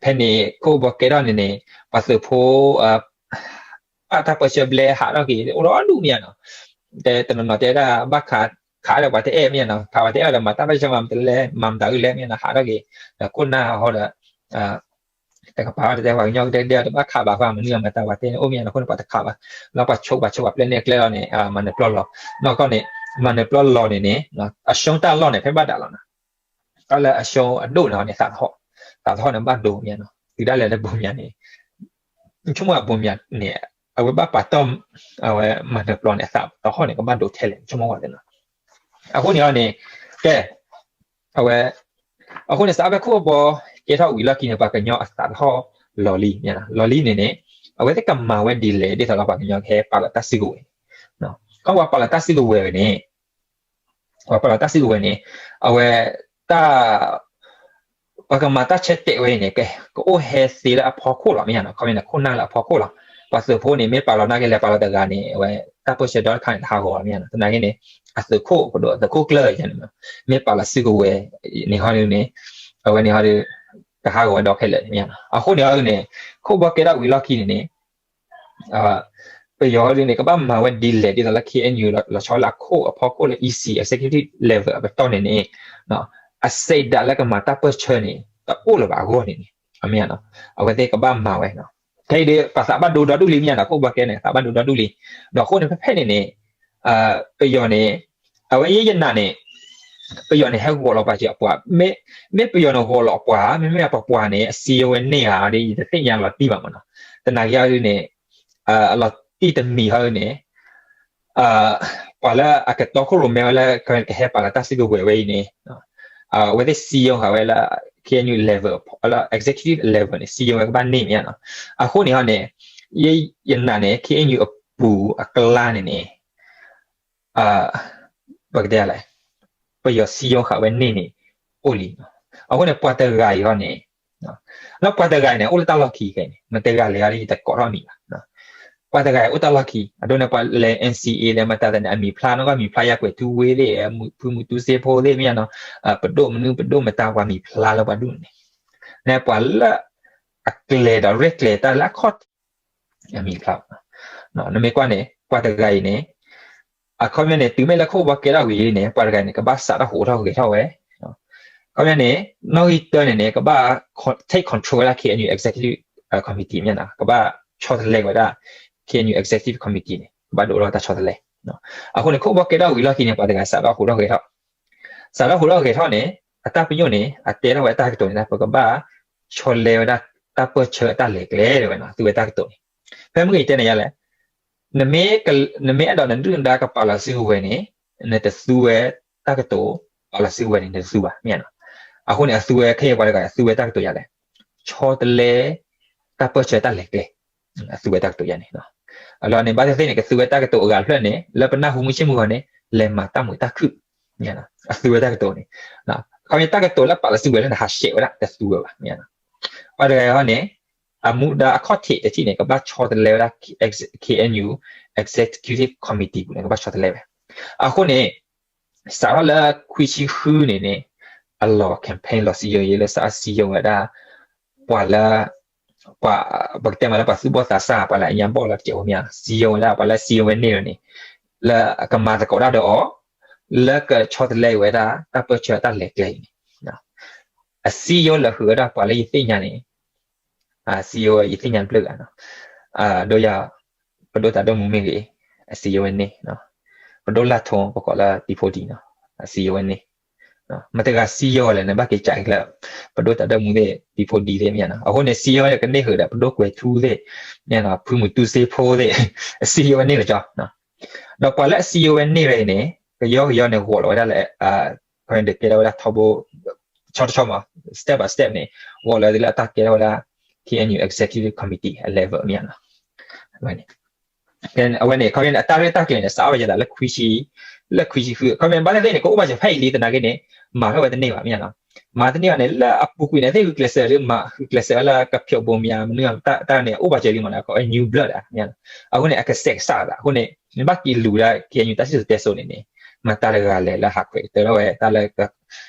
ဖဲန့ၣ်ခိၣ်ဘီကဲထီၣ်န့ၣ်န့ၣ် ပှၤသုးဖိ ဘၣ်တၢ်ပၢဆှၢဘျဲဟးထီၣ်က့ၤ အိၣ်ဒီဒူၣ်မ့ၢ်နီၤ, တဲတနီၤနီၤတဲဒၣ် ဘၣ်ခးခးဒီးပှၤတအဲၣ်မ့ၢ်နီၤ, ခးပှၤတအဲၣ်ဒီးမၤတၢ်ပၢဆှၢမၤတလဲ မၤမတၤဂ့ၤလဲၣ်မ့ၢ်နီၤ ဟးထီၣ်က့ၤ, ဒီးခိၣ်နၢ်ဟီဒီး တကပၤတတဲပှၤကညီကဒဲကဒဲတဘၣ်ခးဘၣ်ဃီ မနုၤအမၤတၢ်ပှၤတဲန့ၣ် အိၣ်မ့ၢ်နီၤ အဃိန့ၣ်ပှၤတခးဘၣ်, လၢပှၤဆိပှၤဆိပှၤပျဲၢ်န့ၢ်အကျဲလီၤန့ၣ် မၤနၢၤပျီလီၤ, နီၢ်ကီၢ်န့ၣ် မၤနၢၤပျီလီၤန့ၣ်န့ၣ် အရှုံးတၢ်လီၢ်န့ၣ် ဖဲဘၣ်ဒၣ်လီၤနီၤ, တၢ်လၢအရှုံးအဒိၣ်န့ၣ်န့ၣ် သးသဟီၣ်, သးသဟီၣ်န့ၣ်ဘၣ်ဒိမ့ၢ်နီၤ တုၤဒၣ်လဲာ်လၢဘိမၠးန့ၣ် ဆိကမိၣ်အဘိမၠးန့ၣ် အဝဲဘၣ်ပာ်တီၢ် အဝဲမၤနၢၤပျီန့ၣ် သးသဟီၣ်န့ၣ် ကဘၣ်ဒိထဲလဲၣ် ဆိကမိၣ်ဝဲသ့ၣ်နီၤ, အဃိန့ၣ်န့ၣ် ကဲ အဝဲ အဃိန့ၣ် စးဖဲခိၣ်ဘီကဲထီၣ်ဝံၤလီၢ်ခံန့ၣ် ပှၤကညီအသးသဟီၣ်လီၤလံ, လီၤလံန့ၣ်န့ၣ် အဝဲသ့ၣ်ကမၤဝဲဒ်လဲၣ် ဒ်သိးလၢပှၤကညီကဟဲပာ်လီၤတၢ်စုကဝဲၤ, ခီပှၤပာ်လီၤတၢ်စုကဝဲၤဝဲန့ၣ် ပှၤပာ်လီၤတၢ်စုကဝဲၤန့ၣ် အဝဲ တၢ် ပှၤကမၤတၢ်ဆၢတဲာ်ဝဲအံၤန့ၣ် က ကအိၣ်ဟဲသ့လၢအဖီခိၣ်လီၤ မ့ၢ်ဧါနီၤ, ခီမ့ၢ်န့ၣ် ခိၣ်နၢ်လၢအဖီခိၣ်လီၤ, ပှၤသုးဖိန့ၣ် မ့ၢ်ပာ်လီၤနာ်က့လဲၤပာ်လီၤတဂၤန့ၣ် အဝဲ တၢ်ပၢၢ်ဆၢဒီတခါန့ၣ် တဟးဂီၤလီၤ မ့ၢ်ဧါနီၤ, သနာ်က့န့ၣ် အသုးခိၣ် ပဒိၣ်သုးခိၣ်ကျၢၢ်န့ၣ် မ့ၢ်ပာ်လီၤစုကဝဲၤန့ၣ်ဟီဒုန့ၣ် အဝဲန့ၣ်ဟီဒု ကဟးဂီၤဝဲဒီဖဲလဲၣ်န့ၣ် မ့ၢ်ဧါနီၤ, အဃိန့ၣ်ဟီဒုန့ၣ် ခိၣ်ဘီကဲထီၣ်ဝံၤလီၢ်ခံန့ၣ်န့ၣ် ပယီၤဒ်န့ၣ် ကဘၣ်မၤဝဲဒ်လဲၣ် ဒ်သိးလၢ K N U လီၤဆီလၢအခိၣ်အဖီခိၣ်လၢ E C executive level အပတီၢ်န့ၣ်န့ၣ် အစံးဒၣ်လၢကမၤတၢ်ပၢၢ်ဆၢန့ၣ် တအိၣ်လၢၤဘၣ်အဂီၢ်န့ၣ်န့ၣ် အမ့ၢ်ဧါနီၤ အဝဲသ့ၣ်ကဘၣ်မၤဝဲနီၤ, ခဲအံၤဒီး ပှၤသးဘၣ်ဒိဒီဒူၣ်လံမ့ၢ်ဧါနီၤ ခိၣ်ဘီကဲန့ၣ် သးဘၣ်ဒိဒီဒူၣ်လံ, ဒီးအဃိန့ၣ်ဖဲဖဲန့ၣ်န့ၣ် ပယီၤန့ၣ် အဝဲယဲယနာ်န့ၣ် ပယီၤန့ၣ် ဟဲဂီၤလီၤပှၤစၢၤအပှၤ, မ့ၢ်ပယီၤန့ၣ်ဂီၤလီၤအပှၤ မ့မ့ၢ်အပှၤပှၤန့ၣ် အစံယိဝဲန့ၢ်ဧါဒီး ယတသ့ၣ်ညါလီၤတံၢ်ဘၣ်မ့ၢ်နီၤ, သနာ်က့အဒုန့ၣ် အလီၤတံၢ်တမံၤဟီဒုန့ၣ် ပှၤလၢအကတီခိၣ်ရိၣ်မဲဝဲလၢ ကဟဲပာ်လီၤတၢ်စုကဝဲၤဝဲအံၤန့ၣ် အဝဲသ့ၣ်စံယိဃာ်ဝဲလၢ K N U level လၢ executive level န့ၣ် စံယိဝဲကဘၣ်န့ၢ်မ့ၢ်နီၤ, အဃိန့ၣ်ဟီန့ၣ် ယနာ်န့ၣ် K N U အပူၤအကျါန့ၣ်န့ၣ် ပကတဲလဲၣ် ပယီၤစံယိဃာ်ဝဲန့ၢ်န့ၣ် အိၣ်လံ, အဃိန့ၣ် ပှၤတဂၤအံၤဟီန့ၣ် လၢပှၤတဂၤအံၤန့ၣ် အိၣ်လၢတၢ်လီၢ်ခံခဲအံၤန့ၣ် မတဂၤလဲၤဂၤလၢယတကိးထီၣ်အမံၤဘၣ်, ပှၤတဂၤအံၤအိၣ်တၢ်လီၢ်ခံ အဒိန့ၣ် ပှၤလဲၤ N C A လဲၤမတၤသ့ၣ်န့ၣ် အမံၤဖျါနီၢ်ကီၢ်မံၤဖျါယၤကွဲးထူဝ့သ့ၣ် ဖုမူတူစ့ဖိသ့ၣ်မ့ၢ်နီၤ, ပဒိၣ်မနုၤပဒိၣ်မတၤပှၤမံၤဖျါလၢပှၤဒူၣ်န့ၣ်, နဲပှၤလၢ အကျဲၤဒီးရဲၣ်ကျဲၤတၢ်လၢအခီၣ်ထံး အမံၤဖျါဘၣ်, နမ့ၢ်ကွၢ်န့ၣ် ပှၤတဂၤအံၤန့ၣ် အခီပညီန့ၣ် တုၤမ့ၢ်လၢခိၣ်ဘီကဲထီၣ်ဝံၤန့ၣ် ပှၤတဂၤန့ၣ် ကဘၣ်စးထီၣ်ဟးထီၣ်ဂဲၤထီၣ်ဝဲ, အခီပညီန့ၣ် နီၣ်ဂံၢ်တၢန့ၣ်န့ၣ် ကဘၣ် take control ဝဲဒၣ် K N U executive committee မ့ၢ်နီၤ, ကဘၣ်ဆီတလဲဝဲဒၣ် K N U executive committee န့ၣ် ကဘၣ်ဒိးထီၣ်တၢ်ဆီတလဲ, အဃိန့ၣ် ခိၣ်ဘီကဲထီၣ်ဝံၤလီၢ်ခံန့ၣ် ပှၤတဂၤစးထီၣ်ဟးထီၣ်ဂဲၤထီၣ် စးထီၣ်ဟးထီၣ်ဂဲၤထီၣ်န့ၣ် အတၢ်ပညိၣ်န့ၣ် အတဲထီၣ်ဝဲတၢ်ကတိၤန့ၣ် ပကဘၣ်ဆီတလဲဝဲဒၣ်တၢ်ပၢၢ်ဆၢအတၢ်လဲၤကျဲတဲဝဲနီၤ, သူဝဲတၢ်ကတိၤန့ၣ်, ဖဲမုၢ်ဂ့ၤတဲန့ၣ်ယါလဲၣ်, နမ့ၢ်အဲၣ်ဒိးနဒုၣ်နဒါကပာ်လီၤစုကဝဲၤန့ၣ် နတသူဝဲတၢ်ကတိၤ ပာ်လီၤစုကဝဲၤန့ၣ် နတသူဘၣ်မ့ၢ်နီၤ, အဃိန့ၣ် အသူဝဲခဲအံၤပှၤတဂၤ အသူဝဲတၢ်ကတိၤယါလဲၣ်, ဆီတလဲ တၢ်ပၢၢ်ဆၢတၢ်လဲၤကျဲ အသူဝဲတၢ်ကတိၤယါန့ၣ်, အလီၢ်န့ၣ် ဘၣ်သ့ၣ်သ့ၣ်န့ၣ် ကသူဝဲတၢ်ကတိၤအဂၤတဖျၢၣ်န့ၣ် လၢပနၢ်ဟူမုၢ်ဆ့ၣ်မုၢ်ဂီၤန့ၣ် လဲၤမၤတၢ်မုာ်တၢ်ခုၣ်, အသူဝဲတၢ်ကတိၤန့ၣ်, ခီဖျိတၢ်ကတိၤလၢပာ်လီၤစုကဝဲၤလၢနဟးဆှဲးဝဲဒၣ် တသူဝဲဘၣ်, ပှၤတဂၤအံၤန့ၣ် အမူဒါအခီၣ်ထံးတထံၣ်န့ၣ် ကဘၣ်ဆီတလဲဝဲဒၣ် K N U Executive Committee ပူၤန့ၣ် ကဘၣ်ဆီတလဲဝဲ, အဃိန့ၣ် စးထီၣ်လၢခွံဆံဃုန့ၣ်န့ၣ် အလီၤ campaign လီၤစံယိၤယဲလၢစးစံယိၤဝဲဒၣ် ပှၤလၢ ပှၤ ပကတဲမးလၢပှၤသူၣ်ဘီၣ်သးစၢ် ပှၤလၢအညါဘီၣ်လၢတစဲးဖိမ့ၢ်ဧါနီၤ, စံယိၤဝဲဒၣ် ပှၤလၢစံယိၤဝဲန့ၢ်န့ၣ် လၢကမၤသကိးတၢ်ဒီးအီၤ လၢကဆီတလဲဝဲဒၣ်တၢ်ပၢၢ်ဆၢတၢ်လဲၤကျဲအံၤန့ၣ်, အစံယိၤလၢာ်ဃုာ်ဝဲဒၣ်ပှၤလၢယသ့ၣ်ညါန့ၣ် အစံယိၤယသ့ၣ်ညါတဖျၢၣ်ဂၤနီၤ, ဒိယၤ ပဒိၣ်တၢ်ဒိၣ်မူမ့ၢ်ဂ့ၤ အစံယိၤဝဲန့ၢ်, ပဒိၣ်လၢ်ထိ ပကိးလၢတံၤဖိဒံနီၤ အစံယိၤဝဲန့ၢ်, မတၤတဂၤစံယိၤလဲၣ် နဘၣ်က့ၤကးက့ၤလၢ ပဒိၣ်တၢ်ဒိၣ်မူသ့ၣ် တံၤဖိဒံသ့ၣ်မ့ၢ်ဧါနီၤ, အဃိန့ၣ် စံယိၤကန့ၢ်ဃုာ်ဒီး ပဒိၣ်ကွဲၤထူသ့ၣ် မ့ၢ်ဧါနီၤ ဖုမုၢ်တူစ့ဖိသ့ၣ် အစံယိၤဝဲန့ၢ်လၢကၠီ ဒီးပှၤလၢအစံယိၤဝဲန့ၢ်ဝဲအံၤန့ၣ် ကယီကယီန့ၣ် ဂီၤလီၤဝဲဒၣ်လၢ ခီန့ၣ် ကဲထီၣ်ဝဲဒၣ်ထီဘိ တဆီတဆီမး step by step န့ၣ် ဂီၤလီၤဒ်လၢအတၢ်ကဲထီၣ်ဝဲဒၣ် K N U Executive Committee အ level မ့ၢ်ဧါနီၤ, အဝဲန့ၣ် အဝဲန့ၣ် ခီန့ၣ် အတၢ်ရဲၣ်တၢ်ကျဲၤန့ၣ် စးထီၣ်ဝဲယသးလၢခွံဆံ လၢခွံဆံဃု ခီန့ၣ် ဘၣ်သ့ၣ်သ့ၣ်န့ၣ် ကအိၣ်ဘၣ်စၢၤဖဲအံၤလံသနာ်က့န့ၣ် မၤထီၣ်ဝဲတန့ၢ်ဘၣ်မ့ၢ်ဧါနီၤ, မၤတန့ၢ်ဘၣ်န့ၣ် လၢအပူၤကွံာ်န့ၣ် သ့ၣ်ဂုာ်ကျဲးစၢးဒီး မၤဂုာ်ကျဲးစၢးဝဲလၢကဖျိးဘိမ့ၢ်ဧါ မနုၤတၢ်န့ၣ် အိၣ်ဘၣ်စၢၤလံမ့ၢ်နီၤ ခီ new blood မ့ၢ်ဧါနီၤ, အဃိန့ၣ် အကစဲးကစၢ်သး အဃိန့ၣ် နဘၣ်က့ၤလူၤဒၣ် K N U တၢ်စံၣ်စိၤတဲစိၤန့ၣ်န့ၣ် မတၤတဂၤလဲၣ်လၢဟးခွဲးကတၢၢ်ထီၣ်ဝဲ တၢ်လၢ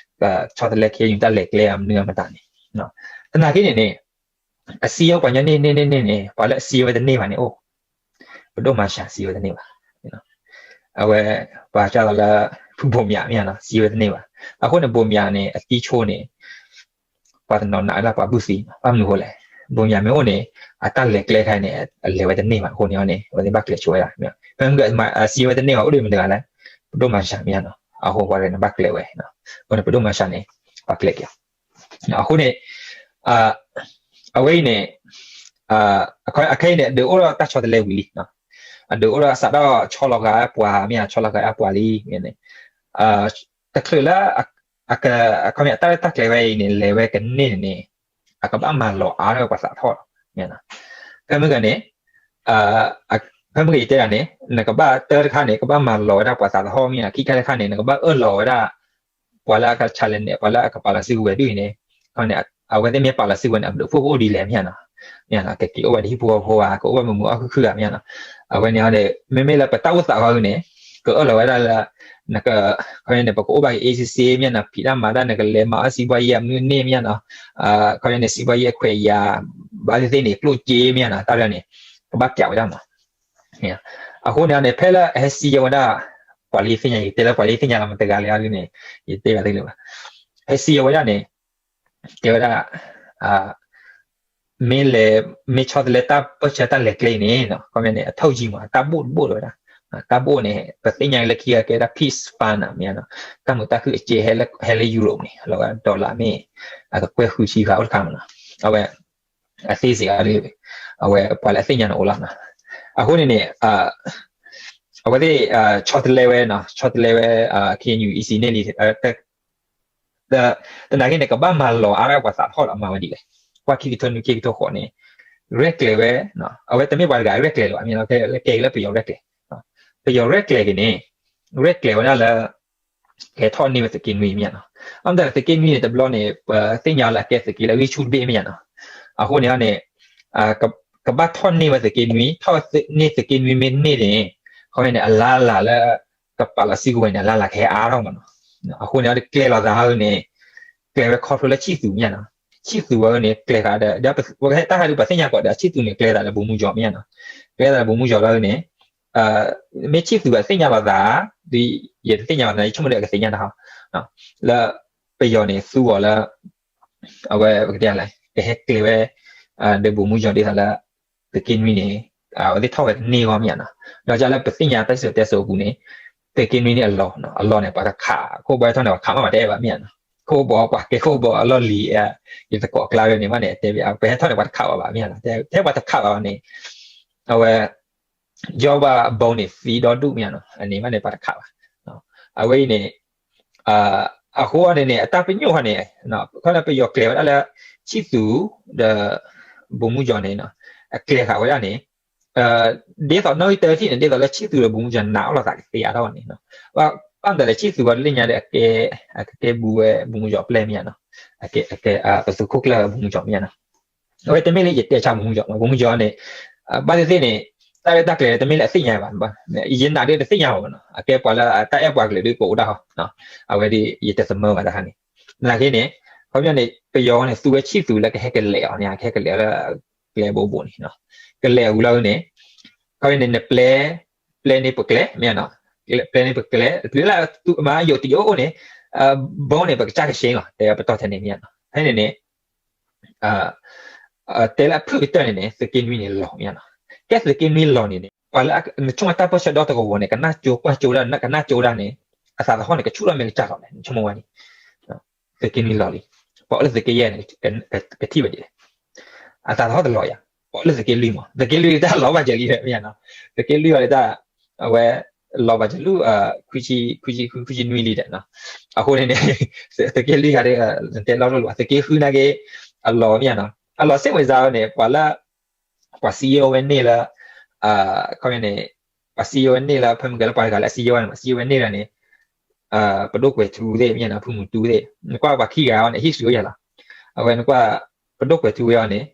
ဆီတလဲ K N U တၢ်လဲၤကျဲမနုၤမတၤန့ၣ်, သနာ်က့န့ၣ်န့ၣ် အစံယိၤပှၤညီန့ၢ်န့ၢ်န့ၢ်န့ၢ်န့ၣ် ပှၤလၢအစံယိၤဝဲတန့ၢ်ဘၣ်န့ၣ်အိၣ်, ပဒိၣ်မၤစှၤစံယိၤဝဲတန့ၢ်ဘၣ်, အဝဲ ပှၤကၢ်လီၤလၢ ဖုဘိးမၠးမ့ၢ်ဧါနီၤ စံယိၤဝဲတန့ၢ်ဘၣ်, အဃိန့ၣ် ဘိးမၠးန့ၣ် အသံဆိန့ၣ် ပှၤတနီၤနာ်ဝဲဒၣ်ပှၤဘုၣ်သံ ဘၣ်မနုၤအဃိလဲၣ်, ဘိးမၠးမ့ၢ်အိၣ်န့ၣ် အတၢ်လဲၤကျဲခါန့ၣ် အလဲၤဝဲတန့ၢ်ဘၣ်အဃိန့ၣ်န့ၣ် အဝဲသ့ၣ်ဘၣ်ကျဲၤဆိဝဲဒၣ်, ဖဲမ့ၢ်စံယိၤဝဲတန့ၢ်ဘၣ် အိၣ်ဒံးမတၤတဂၤလဲၣ်, ပဒိၣ်မၤစှၤမ့ၢ်ဧါနီၤ အဃိပှၤတဂၤန့ၣ်ဘၣ်ကျဲၤဝဲ, အဃိန့ၣ် ပဒိၣ်မၤစှၤန့ၣ် ပှၤကျဲၤက့ၤအီၤ, အဃိန့ၣ် အဝဲအံၤန့ၣ် အခဲအံၤန့ၣ် အဒုးအိၣ်ထီၣ်တၢ်ဆီတလဲဝံၤလံ, အဒုးအိၣ်ထီၣ်စးထီၣ်ဆီလီၤဂာ်ပှၤမ့ၢ်ဧါ ဆီလီၤဂာ်အပှၤလံန့ၣ်, တချုးလၢ အခီပညီ တၢ်ရဲၣ်တၢ်ကျဲၤဝဲအံၤန့ၣ် လဲၤဝဲကန့ၢ်န့ၣ်န့ၣ် အကဘၣ်မၤလီၤအါထီၣ်ပှၤသးထီၣ်လီၤ, ဖဲမ့ၢ်ဂ့ၤန့ၣ် ဖဲမ့ၢ်ဂ့ၤယတဲဒၣ်န့ၣ် နကဘၣ်တၢ်တခါန့ၣ် ကဘၣ်မၤလီၤဝဲဒၣ်ပှၤသးထီၣ်မ့ၢ်ဧါ, ခံခါတခါန့ၣ် နကဘၣ်အၢၣ်လီၤဝဲဒၣ် ပှၤလၢအက challenge န့ၣ် ပှၤလၢအကပာ်လီၤစုကဝဲၤဒ်အံၤန့ၣ်, အဝဲသ့ၣ်မ့ၢ်ပာ်လီၤစုကဝဲၤန့ၣ် အဘျုးဖှိၣ်ကအိၣ်ဒ်လဲၣ်မ့ၢ်ဧါနီၤ, မ့ၢ်ကက့ၤအိၣ်ဝဲဒၣ်ဟံၣ်ဖိဃီဖိဧါ, ကအိၣ်ဝဲမုာ်မုာ်အီၣ်ခုၣ်ခုၣ်ဧါမ့ၢ်ဧါနီၤ, အဝဲန့ၣ်န့ၣ် မ့မ့ၢ်လၢပတၢ်အိၣ်သးဃီန့ၣ် ကအၢၣ်လီၤဝဲဒၣ်လၢ နက ခီန့ၣ် ပကအိၣ်ဘၣ်က့ၤ အေးဆေးဆေး မ့ၢ်နီၤ, ဖံးတၢ်မၤတၢ် နကလဲၤမၤအီၣ်စံးဘှီယဲၢ်အမနုၤန့ၣ်မ့ၢ်နီၤ, ခီန့ၣ် စံးဘှီယဲၢ်အခွဲးယာ် ဘၣ်သ့ၣ်သ့ၣ်န့ၣ် ကျိၣ်စ့မ့ၢ်နီၤ, တၢ်လၢန့ၣ် ကဘၣ်ပျးဝဲဒၣ်မး, အဃိန့ၣ်န့ၣ် ဖဲလၢအဟဲစံးယဲၢ်ဝဲဒၣ် ပှၤလၢယသ့ၣ်ညါ ယတဲလၢပှၤလၢယသ့ၣ်ညါလီၤမတၤတဂၤလဲၣ်အါဒ်န့ၣ် ယတဲဘၣ်သ့ၣ်လၢၤဘၣ်, ဟဲစံးယဲၢ်ဝဲဒၣ်န့ၣ် တဲဝဲဒၣ် မ့ၢ်လဲၤ မ့ၢ်ဆီတလဲတၢ်ပၢၢ်ဆၢတၢ်လဲၤကျဲအံၤန့ၣ် ခီပညီန့ၣ် အထုပ်ကြီးမး တၢ်ဘိၣ်တဘိၣ်လၢၤဝဲဒၣ်, တၢ်ဘိၣ်န့ၣ် ပသ့ၣ်ညါလၢခံဂၤကဲဒၣ် peace fund မ့ၢ်နီၤ, တၢ်မုာ်တၢ်ခုၣ်အစ့ဟဲလၢ ဟဲလၢ Europe န့ၣ် လီၤဝဲ dollar မ့ၢ် အကကွဲၢ်ဃုဆံဃာ်အိၣ်တခါမးနီၤ, အဝဲ အသ့စ့ၢ်ကီး အဝဲပှၤလၢအသ့ၣ်ညါန့ၣ်အိၣ်လီၤ, အဃိန့ၣ်န့ၣ် အဝဲသ့ၣ် ဆီတလဲဝဲနီၤ ဆီတလဲဝဲ K N U E C န့ၣ်လံ သနာ်က့န့ၣ် ကဘၣ်မၤလီၤအါထီၣ်ပှၤသးထီၣ်ဒီးမၤဝဲဒ်လဲၣ်, ပှၤခံကထိနွံခံကထိဃိးန့ၣ် ရဲၣ်ကျဲၤဝဲ, အဝဲတမ့ၢ်ပှၤတဂၤရဲၣ်ကျဲၤလၢၤဘၣ် မ့ၢ်လီၤ ကဲလၢပယီၤရဲၣ်ကျဲၤ, ပယီၤရဲၣ်ကျဲၤက့ၤန့ၣ် ရဲၣ်ကျဲၤဝဲဒၣ်လၢ ကဟဲထီၣ်န့ၢ်ဝဲသုးက့နွံမ့ၢ်နီၤ, အမ့ၢ်တၢ်သုးက့နွံန့ၣ် တဘျီန့ၣ် ပသ့ၣ်ညါလၢအကဲသုးက့လၢအဂံၢ်ဆူၣ်တဘ့ၣ်မ့ၢ်နီၤ, အဃိန့ၣ်န့ၣ် ကဘၣ်ထီၣ်န့ၢ်ဝဲသုးက့နွံ ထီၣ်န့ၢ်သုးက့နွံမ့ၢ်န့ၢ်န့ၣ် အဃိန့ၣ် အလါလၢ်လၢ်လၢ ကပာ်လီၤစုကဝဲၤန့ၣ် အလါလၢ်လၢ်ကဟဲအါထီၣ်မးနီၤ, အဃိန့ၣ် အဝဲတကျဲၤလီၤသးဟီန့ၣ် ကျဲၤဝဲခီဖျိလၢဆံၣ်သူၤမ့ၢ်နီၤ, ဆံၣ်သူၤဝဲန့ၣ် ကျဲၤဃာ်ဒီး ပကဟဲတၢ်ဟးဒုးပသ့ၣ်ညါကီးဒီး ဆံၣ်သူၤန့ၣ် ကျဲၤသးဒီးဗိုလ်မှူးချုပ်မ့ၢ်နီၤ, ကျဲၤသးဒီးဗိုလ်မှူးချုပ်လီၤန့ၣ် မ့ၢ်ဆံၣ်သူၤအသ့ၣ်ညါလီၤသး ဒီး ယတသ့ၣ်ညါဘၣ်သနာ်က့ ဆိကမိၣ်ဒီးအကသ့ၣ်ညါတၢ်ဟီ လၢ ပယီၤန့ၣ်သူအီၤလၢ အဝဲပကတဲလဲၣ် ကဟဲကျဲၤဝဲ ဒီးဗိုလ်မှူးချုပ်ဒ်သိးလၢ သုးက့နွံန့ၣ် အဝဲသ့ၣ်ထီၣ်ဝဲတန့ၢ်ဂီၢ်မ့ၢ်နီၤ, ဒီးလၢပသ့ၣ်ညါတၢ်စံၣ်စိၤတဲစိၤအပူၤန့ၣ် သုးက့နွံန့ၣ်အလီၢ် အလီၢ်န့ၣ် ပှၤတခး ခိၣ်ဘီဟဲထီၣ်န့ၣ် ပှၤခးမးမးတဲဘၣ်မ့ၢ်နီၤ, ခိၣ်ဘီပှၤကဲခိၣ်ဘီအလီၢ်လံၤ ယတကိးကျါဝဲန့ၣ်မးန့ၣ် တဲဘၣ် ပဟဲထီၣ်န့ၣ် ပှၤတခးဘၣ်ဘၣ်မ့ၢ်နီၤ, ထဲပှၤတခးဘၣ်ဘၣ်န့ၣ် အဝဲ ယီၢ်ဘၣ်ဘီန့ၣ်သံဒီဒူၣ်မ့ၢ်နီၤ, အန့ၣ်မးန့ၣ် ပှၤတခးဘၣ်, အဝဲအံၤန့ၣ် အဃိန့ၣ်န့ၣ် အတၢ်ပညိၣ်ဃီန့ၣ် ခီလၢပယီၤကျဲၤဝဲဒၣ်လၢ ဆံၣ်သူၤ ဒီး ဗိုလ်မှူးချုပ်န့ၣ် အကျဲၤဃာ်ဝဲဒၣ်န့ၣ် ဒ်သိးနီၣ်ဂံၢ်တၢထံၣ်န့ၣ် ဒ်သိးလၢဆံၣ်သူၤဒီးဗိုလ်မှူးချုပ်နာ်အီၣ်လိာ်သးကသ့အါထီၣ်ဘၣ်န့ၣ်, ဘၣ်မတၤလဲၣ် ဆံၣ်သူၤဝဲလၢညါဒီး အကဲဘူးဝဲဗိုလ်မှူးချုပ်အပျဲၢ်မ့ၢ်နီၤ, ပသုးခိၣ်ကျၢၢ်ဝဲဗိုလ်မှူးချုပ်မ့ၢ်နီၤ, အဝဲတမ့ၢ်လၢယတဲဆါဗိုလ်မှူးချုပ်မး ဗိုလ်မှူးချုပ်န့ၣ် ဘၣ်သ့ၣ်သ့ၣ်န့ၣ် တၢ်ရဲၣ်တၢ်ကျဲၤတမ့ၢ်လၢအသ့ၣ်ညါဘၣ်, ယနာ်ဒီးတသ့ၣ်ညါဘၣ်မးနီၤ, အကဲပှၤလၢတၢ်အဲၣ်ပှၤကလုာ်ဒ်ကအိၣ်ဒၣ်ဟီ, အဝဲဒ်ယတသမၢဘၣ်တခါန့ၣ်, နာ်က့န့ၣ် ခီပညီန့ၣ် ပယီၤန့ၣ် သူဝဲဆံၣ်သူၤလၢကဟဲကလဲၤအီၤန့ၣ် ကဟဲကလဲၤအီၤလၢ ကျဲဘိဘိန့ၣ်, ကလဲၤဝံၤလီၤန့ၣ်, ခီန့ၣ် နပျဲ, ပျဲန့ၢ်ပကျဲ မ့ၢ်ဧါနီၤ, ပျဲန့ၢ်ပကျဲ ပျဲလၢမၤယိာ်တံၢ်အိၣ်အိၣ်န့ၣ်, ဘိန့ၣ် ပကစၢ်ကဆ့လီၤ တဲပတီၢ်ထဲန့ၣ် မ့ၢ်ဧါနီၤ, ဖဲန့ၣ်န့ၣ် တဲလၢအဖုၣ်ကတၢၢ်န့ၣ်န့ၣ် သုးက့နွံန့ၣ်လီၤ မ့ၢ်ဧါနီၤ, ကဲသုးက့နွံလီၤန့ၣ်န့ၣ် ပှၤလၢနဆိကမိၣ်တၢ်ပၢၢ်ဆၢဒီတကဝီၤန့ၣ် ကနၣ်ကၠိကွၢ်ကၠိဒၣ် ကနၣ်ကၠိဒၣ်န့ၣ်, အသးသဟီၣ်န့ၣ် ကဆူၣ်ထီၣ်မ့ၢ်ကစၢ်လီၤလဲၣ် နဆိကမိၣ်ဝဲန့ၣ်, သုးက့နွံလီၤလံ, ပှၤအိၣ်လၢသုးက့ယဲၢ်န့ၣ် ကထံၣ်ဝဲဒ်လဲၣ်, အသးသဟီၣ်တလီၤယၤ, ပှၤအိၣ်လၢသုးက့လွံၢ်မး သုးက့လွံၢ်တၢ်လီၤဘၣ်စၢၤလံ မ့ၢ်ဧါနီၤ, သုးက့လွံၢ်အီၤဒ်တၢ်, အဝဲ, လီၤဘၣ်စၢၤလံ, ခွံဆံ, ခွံဆံ, ခွံဆံနွံလံဒီး, အဃိန့ၣ်န့ၣ်, သုးက့လွံၢ်ဂၤဒီး, တဲလီၤလိၤ သုးက့ဃုနာ်က့, အလီၤ မ့ၢ်ဧါနီၤ, အလီၤစ့ၢ်ဝဲစါန့ၣ် ပှၤလၢ ပှၤစံယိၣ်ဝဲန့ၢ်လၢ, ခီန့ၣ်, ပှၤစံယိၣ်ဝဲန့ၢ်လၢ ဖဲမုၢ်ကဲလၢပှၤတဂၤလၢအစံယိၣ်ဝဲန့ၣ် ပှၤစံယိၣ်ဝဲန့ၢ်လၢန့ၣ်, ပဒိၣ်ကွဲၤထူသ့ၣ် မ့ၢ်ဧါနီၤ ဖုမူတူသ့ၣ် နကွၢ်ပှၤခံဂၤအီၤန့ၣ် အဟံၣ်စုၤယၤလီၤ, အဝဲနကွၢ်, ပဒိၣ်ကွဲၤထူဝဲအီၤန့ၣ်,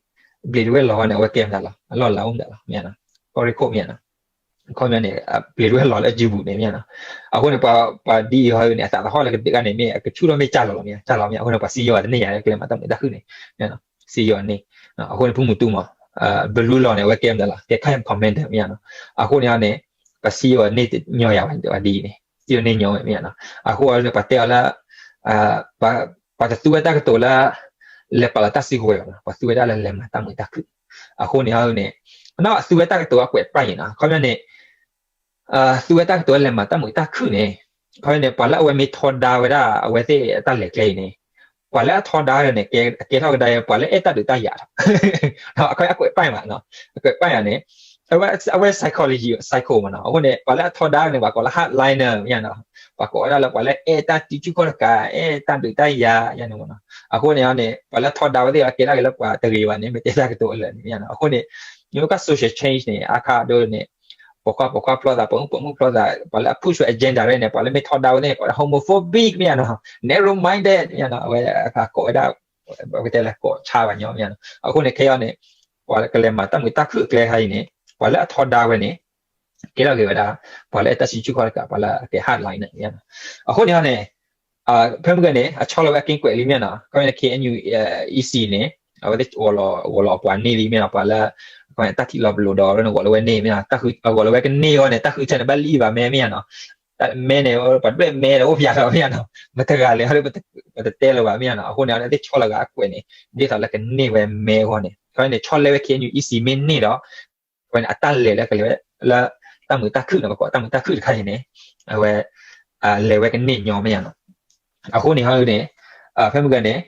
ဘျံးတဝဲၢ်လီၤန့ၣ် အဝဲကဲမတၤလီၤ အလီၢ်လၤအိၣ်မတၤလီၤ မ့ၢ်ဧါနီၤ, ကီၢ်ရ့ၣ်ခိၣ် မ့ၢ်ဧါနီၤ, ခီန့ၣ်န့ၣ်, ဘျံးတဝဲၢ်လီၤလၢအစုပူၤန့ၣ် မ့ၢ်ဧါနီၤ, အဃိန့ၣ် ပှၤဒ်အံၤဟီန့ၣ် အသးသဟီၣ်လၢကဒုးဂၤန့ၣ် မ့ၢ်အကဆူၣ်ထီၣ်မ့ၢ်ကစၢ်လီၤလီၤ မ့ၢ်ဧါ ကစၢ်လီၤ မ့ၢ်ဧါ အဃိန့ၣ် ပှၤစံယိၣ်အီၤတန့ၢ်ယၤလၢကျဲမၤတၢ်မုာ်တၢ်ခုၣ်န့ၣ်, စံယိၣ်အီၤန့ၢ်, အဃိန့ၣ် ဖုမူတူမး, ဘလူးလီၤန့ၣ် အဝဲကဲမတၤလီၤ ကဲ ခီ commander မ့ၢ်ဧါနီၤ, အဃိန့ၣ်န့ၣ်, ပှၤစံယိၣ်အီၤန့ၢ်ညီယၤဝဲဒ်အံၤန့ၣ် စံယိၣ်န့ၢ်ညီဝဲ မ့ၢ်ဧါနီၤ, အဃိန့ၣ် ပှၤတဲအီၤလၢ ပှၤတသူဝဲတၢ်ကတိၤလၢ လဲၤပာ်လီၤတၢ်စုကဝဲၤဘၣ်နီၤ, ပှၤသူဝဲဒၣ်လၢလဲၤမၤတၢ်မုာ်တၢ်ခုၣ်, အဃိန့ၣ်န့ၣ်, အသူဝဲတၢ်ကတိၤအကွဲးပာ်အံၤနီၤ ခီပညီန့ၣ်, သူဝဲတၢ်ကတိၤလၢလဲၤမၤတၢ်မုာ်တၢ်ခုၣ်န့ၣ်, ခီပညီန့ၣ် ပှၤလၢအဝဲမ့ၢ်ထီဒါဝဲဒၣ် အဝဲသ့ၣ်အတၢ်လဲၤကျဲအံၤန့ၣ်, ပှၤလၢအထီဒါဝဲန့ၣ် ကဲထီၣ်ကဒါ ပှၤလၢအဲၣ်တၢ်ဒုးတၢ်ယၤလီၤ, အခီအကွဲးပာ်အံၤမး, အကွဲးပာ်အံၤန့ၣ်, အဝဲ psychology အ psycho မးနီၤ, အဃိန့ၣ် ပှၤလၢအထီဒါဝဲန့ၣ် ပှၤကိးလၢ hardliner မ့ၢ်ဧါနီၤ, ပှၤကိးဝဲဒၣ်လၢပှၤလၢအဲၣ်တၢ်စုဆူၣ်ခီၣ်တကး အဲၣ်တၢ်ဒုးတၢ်ယၤယၤန့ၣ်မးနီၤ, အဃိန့ၣ်န့ၣ် ပှၤလၢထီဒါဝဲသ့ၣ်အကဲထီၣ်က့ၤလၢပှၤတဂ့ၤဘၣ်န့ၣ် မ့ၢ်တဲတၢ်ကတိၤအလၢာ်န့ၣ် မ့ၢ်ဧါနီၤ, အဃိန့ၣ်, မ့ၢ်က social change န့ၣ် အခါဒိန့ၣ်, ပိာ်ခွါပိာ်ခွါဖျီသး ပိာ်မုၣ်ပိာ်မုၣ်ဖျီသး ပှၤလၢအ push ဝဲ agenda ဝဲန့ၣ် ပှၤလၢမ့ၢ်ထီဒါဝဲသ့ၣ် ကိးဝဲဒၣ် homophobic မ့ၢ်ဧါနီၤ, narrow minded မ့ၢ်ဧါနီၤ, အဝဲကိးဝဲဒၣ်, ပကတဲလၢကိးဆါဘၣ်ညီ မ့ၢ်ဧါနီၤ, အဃိန့ၣ် ခဲအံၤန့ၣ်, ပှၤကလဲၤမၤတၢ်မုာ်တၢ်ခုၣ်အကျဲခါအံၤန့ၣ်, ပှၤလၢအထီဒါဝဲန့ၣ်, ကဲထီၣ်က့ၤဝဲဒၣ်, ပှၤလၢအဲၣ်တၢ်စုဆူၣ်ခီၣ်တကး ပှၤလၢအကဲ hardliner မ့ၢ်ဧါနီၤ, အဃိန့ၣ်န့ၣ် ဖဲမုၢ်ဂီၤန့ၣ် အဆီလီၤဝဲအက့ကွဲးလံမ့ၢ်နီၤ, ခီန့ၣ် K N U E C န့ၣ်, အဝဲသ့ၣ်ဂီၤလီၤပှၤန့ၢ်လံမ့ၢ်နီၤ, ပှၤလၢ, တၢ်ထံၣ်လီၤပလိာ်ဒီး အဝဲန့ၣ်ဂီၤလီၤဝဲန့ၢ်မ့ၢ်နီၤ, ဂီၤလီၤဝဲကန့ၢ်အဂီၢ်န့ၣ် တၢ်ဃုထၢန့ၣ် ဘၣ်လံဘၣ်မဲမ့ၢ်နီၤ, မဲန့ၣ် ပှၤဒွဲၣ်မဲဒီးအိၣ်ဖျါထီၣ်မ့ၢ်နီၤ, မတဂၤလဲၣ် ပတတဲလၢၤဘၣ်မ့ၢ်နီၤ, အဃိန့ၣ် အဝဲသ့ၣ်ဆီလီၤဂာ်အကွဲးန့ၣ် ဒ်သိးလၢကန့ၢ်ဝဲမဲအဂီၢ်န့ၣ်, ခီန့ၣ် ဆီလဲဝဲ K N U E C မ့ၢ်န့ၢ်ဒီး အဝဲန့ၣ် အတၢ်လဲၤလၢကလဲၤဝဲလၢ တၢ်မုာ်တၢ်ခုၣ်နီၤ, ပကိးတၢ်မုာ်တၢ်ခုၣ်တခါအံၤန့ၣ်, အဝဲ, လဲၤဝဲကန့ၢ်ညီမ့ၢ်နီၤ, အဃိန့ၣ်ဟီန့ၣ်, ဖဲမုၢ်ဂီၤန့ၣ်,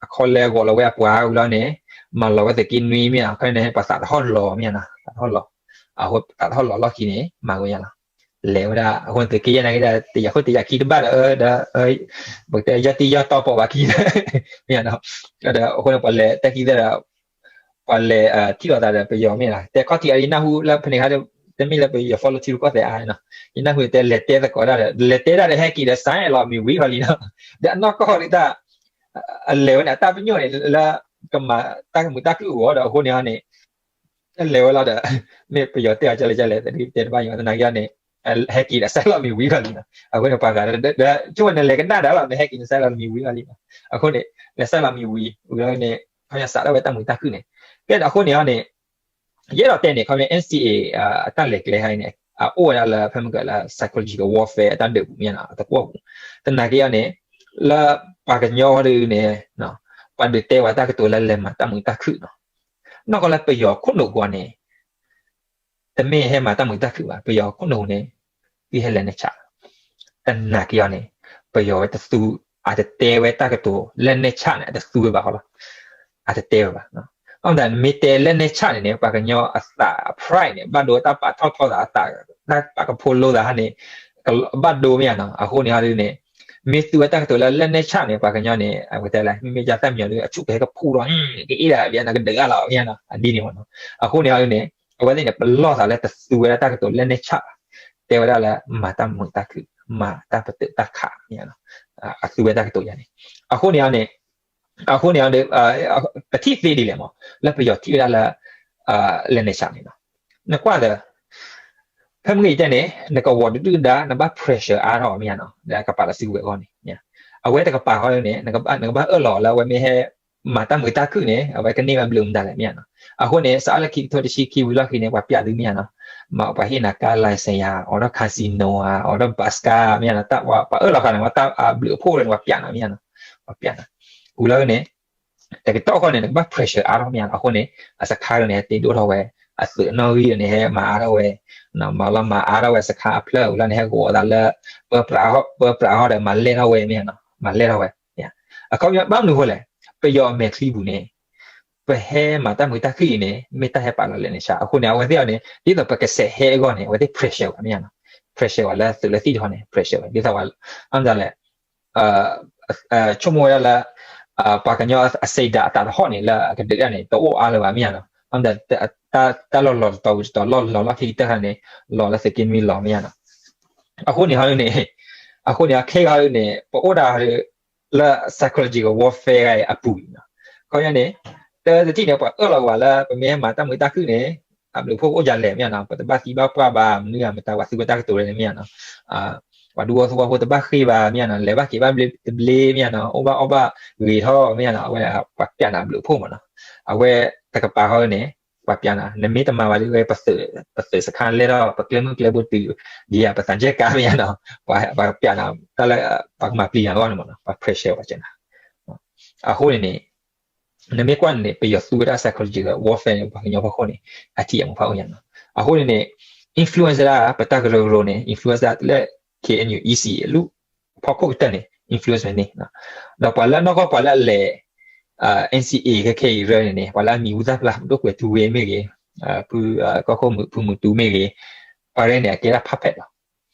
အခီလဲဂီၤလီၤဝဲအပှၤဝံၤလီၤန့ၣ်, မၤလီၤဝဲသုးက့နွံမ့ၢ်နီၤ, ခီန့ၣ် ပှၤသးတဟီၣ်လီၤမ့ၢ်နီၤ, သးတဟီၣ်လီၤ, အဃိသးတဟီၣ်လီၤလီၢ်ခံန့ၣ် မၤဝဲယါလီၤ, လဲၤဝဲဒၣ် အဃိန့ၣ် သုးက့ယဲၢ်နာ်က့ဒီး တယာ်ခိၣ်တယာ်ခံတဘၣ်ဒီး ဒီး, ပကတဲယီၢ်တံၢ်ယီၢ်တီပိာ်ဝဲခံ မ့ၢ်နီၤ, ဒီးအဃိန့ၣ် ပှၤလဲၤတဲခံသ့ဒီး ပှၤလဲၤထံၣ်လိာ်သးဒီးပယီၤမ့ၢ်နီၤ, တဲခီၣ်ထံးအံၤနၢ်ဟူလၢဖဲန့ၣ်ခါ, တမ့ၢ်လၢပယီၤ follow ထံရူၢ်ကီၢ်သဲးအါနီၤ, ယနၢ်ဟူတဲလဲၤတဲသကိးဒၣ်ဒီး လဲၤတဲဒၣ်ဒီးဟဲက့ၤဒီး စဲးလီၤမံၤဝံၤဃီလံနီၤ, ဒီးအနီၢ်ကီၢ်ဒ်တၢ်, အလဲၤဝဲန့ၣ် အတၢ်ပညိၣ်န့ၣ် လၢ, ကမၤတၢ်မုာ်တၢ်ခုၣ်အဂီၢ်ဒီးအဃိန့ၣ်န့ၣ် လဲၤဝဲလီၤဒီး, မ့ၢ်ပယီၤတဲအီၤကလဲၣ်ကလဲၣ် တဲတဘၣ်ညီ သနာ်က့န့ၣ်, ဟဲက့ၤဒီးစဲးလီၤမံၤဝံၤဃီလံနီၤ, အဃိန့ၣ်ပှၤဂၤဒီး, ဆိကမိၣ်န့ၣ်လဲၤကနၣ်ဒၣ်လီၤ မ့ၢ်ဟဲက့ၤန့ၣ်စဲးလီၤမံၤဝံၤဃီလံနီၤ, အဃိန့ၣ်, လဲၤစဲးလီၤမံၤဝံၤဝံၤလီၤန့ၣ်, ခီပညီစးထီၣ်ဝဲတၢ်မုာ်တၢ်ခုၣ်န့ၣ်, ကဲဒီးအဃိန့ၣ်န့ၣ်, ယအဲၣ်ဒိးတဲန့ၣ် ခီပညီ N C A အတၢ်လဲၤကျဲဟဲအံၤန့ၣ် အအိၣ်ဝဲဒၣ်လၢဖဲမုၢ်ကလၢ psychological warfare အတၢ်ဒုးပူၤမ့ၢ်နီၤ အတကွီၢ်ပူၤ, သနာ်က့အီၤန့ၣ်, လၢပှၤကညီဒ်န့ၣ်, ပှၤဒုးတဲဝဲတၢ်ကတိၤလၢလဲၤမၤတၢ်မုာ်တၢ်ခုၣ်နီၤ, နီၢ်ကီၢ်လၢပယီၤခိၣ်နူာ်ပူၤန့ၣ် တမ့ၢ်ဟဲမၤတၢ်မုာ်တၢ်ခုၣ်ဘၣ်, ပယီၤခိၣ်နူာ်န့ၣ်, သုဟဲလဲၤနဲၣ်ဆး, သနာ်က့အီၤန့ၣ်, ပယီၤဝဲတသူ, အတတဲဝဲတၢ်ကတိၤလဲၤနဲၣ်ဆးန့ၣ် အတသူဝဲဘၣ်ဃီလီၤ, အတတဲဝဲဘၣ်, အမတၤမ့ၢ်တဲလဲၤနဲၣ်ဆးန့ၣ်န့ၣ် ပှၤကညီအသးအ pride န့ၣ် ဘၣ်ဒိတၢ်ပာ်ထီၣ်ထီသးအသး, တၢ်ပာ်ကဖိလိသးဟါန့ၣ်, ဘၣ်ဒိမ့ၢ်ဧါနီၤ, အဃိန့ၣ်ဟီဒ်န့ၣ်, မ့ၢ်သူဝဲတၢ်ကတိၤလၢလဲၤနဲၣ်ဆးန့ၣ် ပှၤကညီန့ၣ် အဝဲတဲလၢ မ့မ့ၢ်ယၤသၣ်မံယီၤဒ် အဆူၣ်ကဟဲကဖူထီၣ်, ကအ့ၣ်ဒၣ်ယၤနကဒုးဂၤလီၤမ့ၢ်ဧါနီၤ, အဒ်န့ၣ်မ့ၢ်နီၤ, အဃိန့ၣ်ဟီဒ်န့ၣ်, အဝဲသ့ၣ်န့ၣ် ပလီၢ်သးလၢတသူဝဲဒၣ်တၢ်ကတိၤလဲၤနဲၣ်ဆးဘၣ်, တဲဝဲဒၣ်လၢမၤတၢ်မုာ်တၢ်ခုၣ်, မၤတၢ်ပတုာ်တၢ်ခးမ့ၢ်ဧါနီၤ, အသူဝဲတၢ်ကတိၤယၤန့ၣ်, အဃိန့ၣ်န့ၣ်, အဃိန့ၣ်, ပထံၣ်သ့ဒ်လဲၣ်မး, လၢပယီၤထံၣ်ဝဲဒၣ်လၢ, လဲၤနဲၣ်ဆးန့ၣ်နီၤ, နကွၢ်ဒီး ဖဲမ့ၢ်ဂ့ၤတဲန့ၣ် နကဝီၤတဒုၣ်ဒါ နဘၣ် pressure အါထီၣ်မ့ၢ်ဧါနီၤ, ဒီးကပာ်လီၤစုကဝဲၤအဂီၢ်န့ၣ်, အဝဲတကပာ်ဃီန့ၣ် နကဘၣ်အၢၣ်လီၤလၢအဝဲမ့ၢ်ဟဲ မၤတၢ်မုာ်တၢ်ခုၣ်န့ၣ် အဝဲကန့ၢ်ဘၣ်ဘျုးမတၤလဲၣ်မ့ၢ်ဧါနီၤ. အဃိန့ၣ် စးအါလၢခံကထိတဆံခံဝံၤလီၢ်ခံန့ၣ် ပှၤပျးသုမ့ၢ်ဧါနီၤ, မ့ၢ်ပှၤဟ့ၣ်နၤကါ license ယၤ အိးထီၣ် casino ဧါ အိးထီၣ် bus ကါ မ့ၢ်ဧါနီၤ, တၢ်ပှၤအၢၣ်လီၤဃာ်န့ၣ် ပှၤတၢ်အဘျုးအဖှိၣ်န့ၣ် ပှၤပျးနၤမ့ၢ်ဧါနီၤ, ပှၤပျးနၤ, ဝံၤလီၢ်န့ၣ် တကတီၢ်ဃီန့ၣ် နကဘၣ် pressure အါထီၣ်မ့ၢ်ဧါနီၤ. အဃိန့ၣ် အစခါန့ၣ် ဟဲတ့ဒိၣ်ထီၣ်ဝဲ အသုးနီၣ်ဂံၢ်န့ၣ် ဟဲမၤအါထီၣ်ဝဲ, မၤလီၤမၤအါထီၣ်ဝဲစခါအဖျၢၣ်ဝံၤလီၢ်န့ၣ် ဟဲဂီၤအသးလၢ ပၢပြးဟီၣ်ဒီး မၤလဲၢ်ထီၣ်ဝဲမ့ၢ်ဧါနီၤ, မၤလဲၢ်ထီၣ်ဝဲ အခီပညီဘၣ်မနုၤဃိလဲၣ်, ပယီၤအမဲာ်ချံပူၤန့ၣ် ပဟဲမၤတၢ်မုာ်တၢ်ခုၣ်အံၤန့ၣ် မ့ၢ်တၢ်ဟဲပာ်လီၤလဲၤန့ၣ်ဆါ, အဃိန့ၣ် အဝဲသ့ၣ်အီၤန့ၣ် ဒ်သိးပကစဲးဟဲအဂီၢ်န့ၣ် အဝဲသ့ၣ် pressure ဝဲမ့ၢ်ဧါနီၤ, pressure ဝဲလၢသုးလၢသံၣ်တခီန့ၣ် pressure ဝဲ ဒ်သိးဝဲ အမတၤလဲၣ် ဆိကမိၣ်ဝဲဒၣ်လၢ ပှၤကညီအစံးဒၣ်အတၢ်တဟီၣ်န့ၣ် လၢအကဒုးဒၣ်န့ၣ် တအိၣ်အါလၢၤဘၣ်မ့ၢ်ဧါနီၤ, တၢ်လီၢ်လီၤတတီၤဝံၤတတီၤ လီၢ်လီၤလီၢ်ခံကတၢၢ်ခါန့ၣ် လီၤလၢသုးက့နွံလီၤမ့ၢ်ဧါနီၤ, အဃိန့ၣ်ဟီန့ၣ် အဃိန့ၣ် အခဲဂီၤန့ၣ် ပအိၣ်ဒၣ်လၢ psychological warfare အပူၤအံၤနီၤ, ခီပညီန့ၣ် တၢ်တထံၣ်န့ၣ် ပှၤအၢၣ်လီၤဝဲလၢ ပမ့ၢ်မၤတၢ်မုာ်တၢ်ခုၣ်န့ၣ် အဘျုးအဖှိၣ်ကအိၣ်ဒ်လဲၣ်မ့ၢ်ဧါနီၤ, ပတဘၣ်သံဘၣ်ပှၢ်ဘၣ် မနုၤမတၤ ပှၤသူဝဲတၢ်ကတိၤလၢန့ၣ်မ့ၢ်ဧါနီၤ, ပှၤဒူဖိသဝီဖိတဘၣ်ဃ့ဘၣ်မ့ၢ်ဧါနီၤ, လဲၤဘၣ်က့ၤဘၣ်တဘျ့မ့ၢ်ဧါနီၤ, အိၣ်ဘၣ်အီၣ်ဘၣ်ဂ့ၤထီၣ်မ့ၢ်ဧါနီၤ, အဝဲပှၤပျးနၤဘျုးဖှိၣ်မ့ၢ်နီၤ, အဝဲတကပၤဃီန့ၣ် ပှၤပျးနၤ နမ့ၢ်တမၤဘၣ်ဒ်ဝဲ ပသုးစခါလဲၢ်ထီၣ် ပကျဲမုၢ်ကျဲဘိတုၤ ဒ်ယၤပသးကဲကါမ့ၢ်ဧါနီၤ, ပှၤပျးနၤ တၢ်လၢ ပှၤကမၤပျံၤနၤအဂီၢ်န့ၣ်မ့ၢ်နီၤ, ပှၤ pressure ပှၤကနၤ, အဃိန့ၣ်န့ၣ် နမ့ၢ်ကွၢ်န့ၣ် ပယီၤသူဝဲဒၣ် psychological warfare န့ၣ် ပှၤကညီဖီခိၣ်န့ၣ် အထံၣ်အမူဖးအိၣ်ညါနီၤ, အဃိန့ၣ်န့ၣ် influence ဒၣ် ပတၢ်ကရၢကရိန့ၣ် influence ဒၣ်လၢ K N U E C အလူ ဖီခိၣ်ကတၢၢ်န့ၣ် influence ဝဲန့ၣ်, ဒီးပှၤလၢနီၢ်ကီၢ်ပှၤလၢအလဲၤ N C A ခဲခဲအံၤရၢန့ၣ်န့ၣ် ပှၤလၢအမံၤဟူသၣ်ဖျါ ဒိၣ်ကွဲၤထူဝ့မ့ၢ်ဂ့ၤ, ဖု ကီၢ်ခိၣ်ဖုမူတူမ့ၢ်ဂ့ၤ, ပှၤရဲန့ၣ် အကဲဒၣ် puppet လီၤ,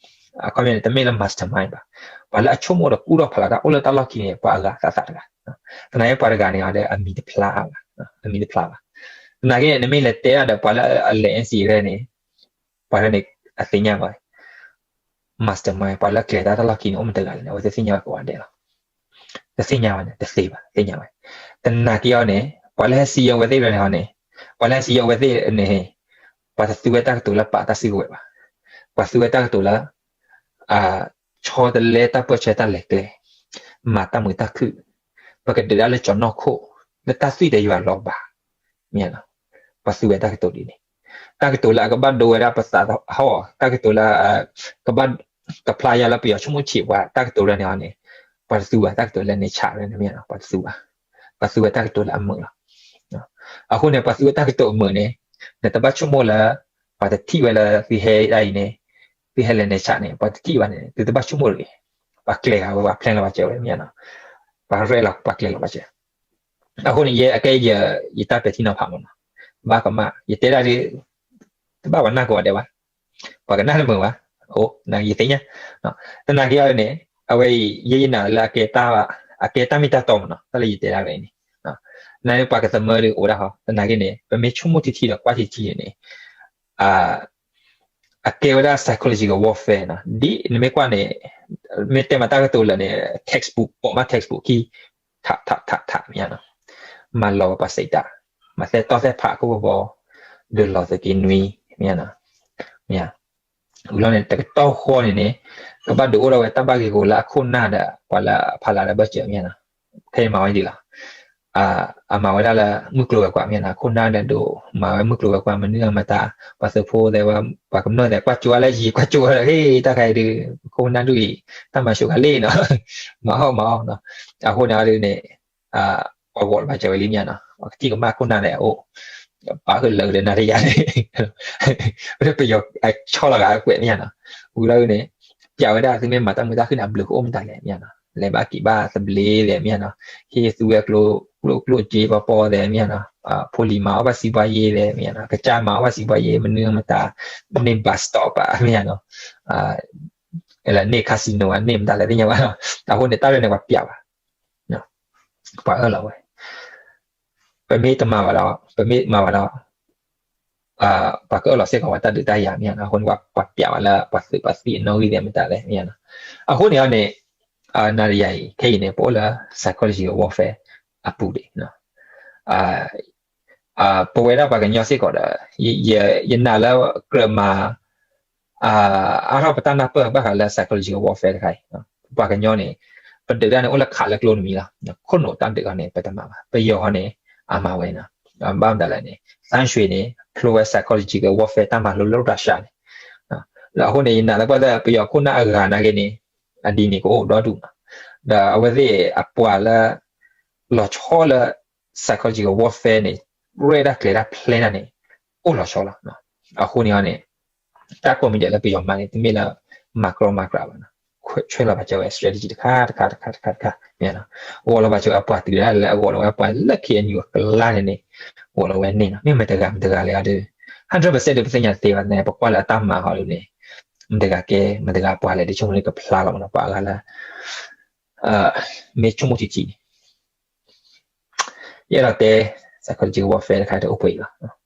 အခီပညီန့ၣ် တမ့ၢ်လၢ mastermind ဘၣ်, ပှၤလၢအဆိကမိၣ်ဒီးကူၣ်ထီၣ်ဖးလီၤတၢ်အိၣ်လၢတၢ်လီၢ်ခံန့ၣ် ပှၤအဂၤသးသးတဂၤ, သနာ်က့ပှၤတဂၤန့ၣ်ဒီး အမံၤတဖျါဘၣ်, အမံၤတဖျါဘၣ်, သနာ်က့န့ၣ် နမ့ၢ်လဲၤတဲဒၣ်ဒီးပှၤလၢအလဲၤ N C A ရၢန့ၣ် ပှၤရဲန့ၣ် အသ့ၣ်ညါဘၣ် mastermind ပှၤလၢကျဲၤတၢ်တၢ်လီၢ်ခံန့ၣ် အိၣ်မတဂၤလဲၣ်န့ၣ် အဝဲသ့ၣ်သ့ၣ်ညါဝဲကိးဂၤဒဲးလီၤ, တသ့ၣ်ညါဘၣ်န့ၣ် တသ့ဘၣ် သ့ၣ်ညါဝဲ, သနာ်က့အီၤန့ၣ် ပှၤလၢဟဲစံယိၤဝဲသ့ၣ်ရၢန့ၣ်ဟီန့ၣ်, ပှၤလၢဟဲစံယိၤဝဲသ့ၣ်န့ၣ် ပှၤတသူဝဲတၢ်ကတိၤလၢပာ်တၢ်စုကဝဲၤဘၣ်, ပှၤသူဝဲတၢ်ကတိၤလၢ ဆီတလဲတၢ်ပၢၢ်ဆၢတၢ်လဲၤကျဲ, မၤတၢ်မုာ်တၢ်ခုၣ်, ပကဒုးဒၣ်လၢကၠီၤနီၢ်ခိၣ်, လၢတၢ်သွံၣ်တယွၤလီၤဘၣ်, မ့ၢ်ဧါနီၤ, ပှၤသူဝဲတၢ်ကတိၤဒ်န့ၣ်, တၢ်ကတိၤလၢအကဘၣ်ဒိဝဲဒၣ်ပသးဟီၣ်, တၢ်ကတိၤလၢ ကဘၣ် ကဖျါယၤလၢပယီၤဆိကမိၣ်ဆံးပှၤတၢ်ကတိၤလၢန့ၣ်ဟီန့ၣ်, ပှၤတသူဘၣ်တၢ်ကတိၤလၢန့ၣ်ဆးရၢန့ၣ်မ့ၢ်ဧါနီၤ, ပှၤတသူဘၣ်, ပှၤသူဝဲတၢ်ကတိၤလၢအမုာ်လီၤ. အဃိန့ၣ် ပှၤသူဝဲတၢ်ကတိၤအမုာ်န့ၣ် နတဘၣ်ဆိကမိၣ်လၢ ပှၤတထံၣ်ဝဲလၢသုဟဲဒၣ်အံၤန့ၣ်, သုဟဲလဲၤန့ၣ်ဆးန့ၣ် ပှၤတထံၣ်ဘၣ်န့ၣ် သုတဘၣ်ဆိကမိၣ်တဂ့ၤ, ပှၤကျဲၤဃာ်ဝဲ ပှၤ plan လီၤပှၤစၢၤဝဲမ့ၢ်ဧါနီၤ, ပှၤရဲၣ်လီၤပှၤကျဲၤလီၤပှၤစၢၤ အဃိန့ၣ် ယဲအကဲ ယတၢ်ပဲာ်ထံနီၤဖးမ့ၢ်နီၤ, ဘၣ်ကမၣ် ယတဲဒၣ်ဒ် တဘၣ်ပှၤနၢ်ကိးဂၤဒဲးဘၣ်, ပှၤကနၣ်တမုာ်ဘၣ်, အိၣ် ယသ့ၣ်ညါ, သနာ်က့အီၤန့ၣ် အဝဲအံၤ ယဲယနာ်လၢအကဲတၢ်, အကဲတၢ်မ့ၢ်တၢ်တီမ့ၢ်နီၤ, တၢ်လၢယတဲဒၣ်ဝဲအံၤန့ၣ်, နာ်ပှၤကသမၢဒုးအိၣ်ဒၣ်ဟီ, သနာ်က့န့ၣ် ပမ့ၢ်ဆိကမိၣ်ထံထံဒီးကွၢ်ထံထံန့ၣ် အကဲဝဲဒၣ် psychological warfare နီၤ, ဒ်နမ့ၢ်ကွၢ်န့ၣ် မ့ၢ်တဲမၤတၢ်ကတိၤလၢာ်န့ၣ် textbook ပိာ်မး textbook ခံ ထးထးထးထး မ့ၢ်ဧါနီၤ, မၤလီၤဝဲပှၤစံးတၢ်, မၤသဲတီၢ်သဲဖးခိၣ်ဖီဖီ, ဒုးလီၤသုးက့နွံ မ့ၢ်ဧါနီၤ, မ့ၢ်ဧါ, ဝံၤလီၤန့ၣ် တကတီၢ်ဃီန့ၣ်န့ၣ် ကဘၣ်ဒုးအိၣ်ထီၣ်ဝဲတၢ်ဘၣ်ဂ့ၤဂီၤလၢအခိၣ်နၢ်ဒီး ပှၤလၢအဖီလာ်ဒီးဘၢၣ်စၢၤ မ့ၢ်ဧါနီၤ, ခဲအံၤမၤဝဲဒ်လီၤ အမၤဝဲဒၣ်လၢမုၢ်ကျိၤဝဲၤကွာ်မ့ၢ်နီၤ, ခိၣ်နၢ်ဒီးဒိးမၤဝဲမုၢ်ကျိၤဝဲၤကွာ် မနုၤမတၤ, ပှၤသုးဖိသ့ၣ်ဝဲ ပှၤကမျၢၢ်သ့ၣ် ကွၢ်ကၠိလၢယံၤ ကွၢ်ကၠိလၢဟ့ၣ် တၢ်ခါအံၤဒုး ခိၣ်နၢ်ဒုးအံၤ တၢ်မၤဆိကါလံနီၤ, မၤအီၣ်မၤအီၣ်နီၤ, အဃိန့ၣ်ဒုးန့ၣ် ပှၤဂီၢ်လၢဘၣ်စၢၤဝဲလံမ့ၢ်နီၤ, ပှၤကထံၣ်ကမၣ်ခိၣ်နၢ်န့ၣ်အိၣ်, ပာ်ဃုာ်လၢာ်ဒီးနၤတယၤန့ၣ်, ပယီၤအဆီလီၤဂာ်ကွဲးမ့ၢ်နီၤ, ဝံၤလီၤန့ၣ် ပျးဝဲဒၣ်သုမ့ၢ်မၤတၢ်မုာ်တၢ်ခုၣ်န့ၣ် အဘျုးကအိၣ်မတၤလဲၣ်မ့ၢ်နီၤ, လဲၤဘၣ်က့ၤဘၣ်သဘျ့လဲၣ်မ့ၢ်နီၤ, ဟ့ၣ်သူဝဲကျိ ကျိၣ်ကျိၣ်စ့ပီပီသ့ၣ်မ့ၢ်နီၤ, ဖိလံၤမၤအီၣ်ဘၣ်စံးဘှါယ့သ့ၣ်မ့ၢ်နီၤ, ကစၢ်မၤအီၣ်ဘၣ်စံးဘှါယ့ မနုၤမတၤ, န့ၢ် bus stop ဘၣ်မ့ၢ်နီၤ, လၢန့ၢ် casino န့ၢ်မတၤလဲၣ်သ့ၣ်ညါဘၣ်နီၤ, အဃိန့ၣ် တၢ်ရဲၣ်န့ၣ် ပှၤပျးဘၣ် ပှၤအၢၣ်လီၤဝဲ, ပမ့ၢ်တမၤဘၣ်ဒီး ပမ့ၢ်မၤဘၣ်ဒီး ပှၤကအၢၣ်လီၤစ့ၢ်ကီးပှၤတၢ်ဒုးတၢ်ယၤမ့ၢ်နီၤ, အဃိန့ၣ် ပှၤပျးဘၣ်လၢပှၤသုးပှၤသံၣ်အနီၣ်ဂံၢ်သ့ၣ်မတၤလဲၣ်မ့ၢ်နီၤ, အဃိန့ၣ်န့ၣ် နၤဒီးယၤအံၤ ခဲအံၤန့ၣ် ပအိၣ်လၢ psychology warfare အပူၤဒံး ပဝဲဒၣ်ပှၤကညီစ့ၢ်ကီးဒီး ယနာ်လၢကြၢးမၤ အါထီၣ်ပတၢ်နၢ်ပၢၢ်ဘၣ်ဃးလၢ psychology warfare တခါအံၤ, ပှၤကညီန့ၣ် ပဒုးတၢ်န့ၣ် အိၣ်လၢခးလၢကျိတမံၤလီၤ. ခိၣ်နူာ်တၢ်ဒုးအီၤန့ၣ် ပတမၤဘၣ်. ပယီၤဟီန့ၣ် အမၤဝဲနီၤ. ဘၣ်မနုၤလဲၣ်န့ၣ် သန်းရွှေန့ၣ် ဖျိဝဲ psychological warfare တၢ်မၤလိလၢ Russia န့ၣ် ဒီးအဃိန့ၣ် ယနာ်လၢပှၤလၢပယီၤခိၣ်နၢ်အဂၤနာ်က့န့ၣ် အဒ်န့ၣ်ကအိၣ်ဒီဒူၣ်နီၤ. ဒီးအဝဲသ့ၣ်အပှၤလၢ လီၤဆီလၢ psychological warfare န့ၣ် ရဲၣ်တၢ်ကျဲၤတၢ်ဖျဲတၢ်န့ၣ် အိၣ်လီၤဆီလီၤ. အဃိန့ၣ်န့ၣ် တၢ်ကိးမံၤဒဲးလၢပယီၤမၤန့ၣ် တမ့ၢ်လၢမၤကြီမၤကြီဘၣ်နီၤ. ဆွဲလီၤဘၣ်စၢၤဝဲ strategy တခါတခါတခါတခါတခါ မ့ၢ်နီၤ. ဂီၤလီၤဘၣ်စၢၤအပှၤတုၤဒၣ်လဲာ် အဂီၤလီၤဝဲအပှၤလၢ K N U အကျါန့ၣ်န့ၣ် ဂီၤလီၤဝဲန့ၣ်နီၤ. မ့ၢ်မတၤတဂၤမတၤတဂၤလဲၣ်အီၤဒီး hundred percent ဒီးပသ့ၣ်ညါတသ့ဘၣ်န့ၣ် ပကွၢ်လၢအတၢ်မၤဟီဒ်န့ၣ် မတၤတဂၤကဲ မတၤတဂၤပှၤလဲၣ် တဆိကမိၣ်န့ၣ် ကဖျါလီၤမ့ၢ်နီၤ ပှၤအဂၤလၢ မ့ၢ်ဆိကမိၣ်ထံထံန့ၣ် ယအဲၣ်ဒိးတဲ psychological warfare တခါတအိၣ်ပှဲၤအံၤလီၤ.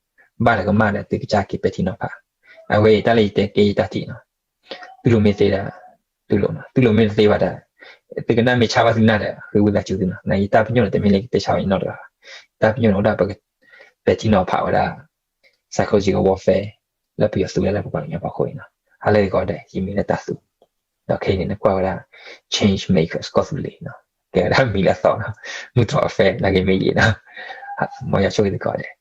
ဘၣ်ဒီးကမၣ်ဒီးသုကစၢ်က့ၤပဲာ်ထံနီၤဖး. အဝဲအံၤတၢ်လၢယတဲကဲယတၢ်ထံၣ်နီၤ. သုလိၤမ့ၢ်သ့ဒီး သုလိၤနီၤ. သုလိၤမ့ၢ်တသ့ဘၣ်ဒီး သုကနၣ်မ့ၢ်ဆါဘၣ်သုနၢ်ဒီး ဃ့ဝံသးစူၤသုနီၤ. ယတၢ်ပညိၣ်န့ၣ် တမ့ၢ်လၢယကတဲဆါဘၣ်ယနီတဂၤဘၣ်. တၢ်ပညိၣ်န့ၣ်အိၣ်ဒၣ်ပကပဲာ်ထံနီၤဖးဝဲဒၣ် psychological warfare လၢပယီၤသူဝဲဒၣ်လၢပပှၤကညီဖီခိၣ်အံၤနီၤ. ဟါလၢအဂ့ၤကိးဂၤဒဲး ယမံၤလၢတၢ်သူ ဒီးခဲအံၤန့ၣ် နကွၢ်ဝဲဒၣ် change makers ကီၢ်သူလ့ၤနီၤ. ကဲဝဲဒၣ်မံၤလၢအသီနီၤ. မုၢ်တြီၤအဖဲ နာ်က့မ့ၢ်ယံာ်နီၤ. မ်ယွၤဆိၣ်ဂ့ၤသုကိးဂၤဒဲး.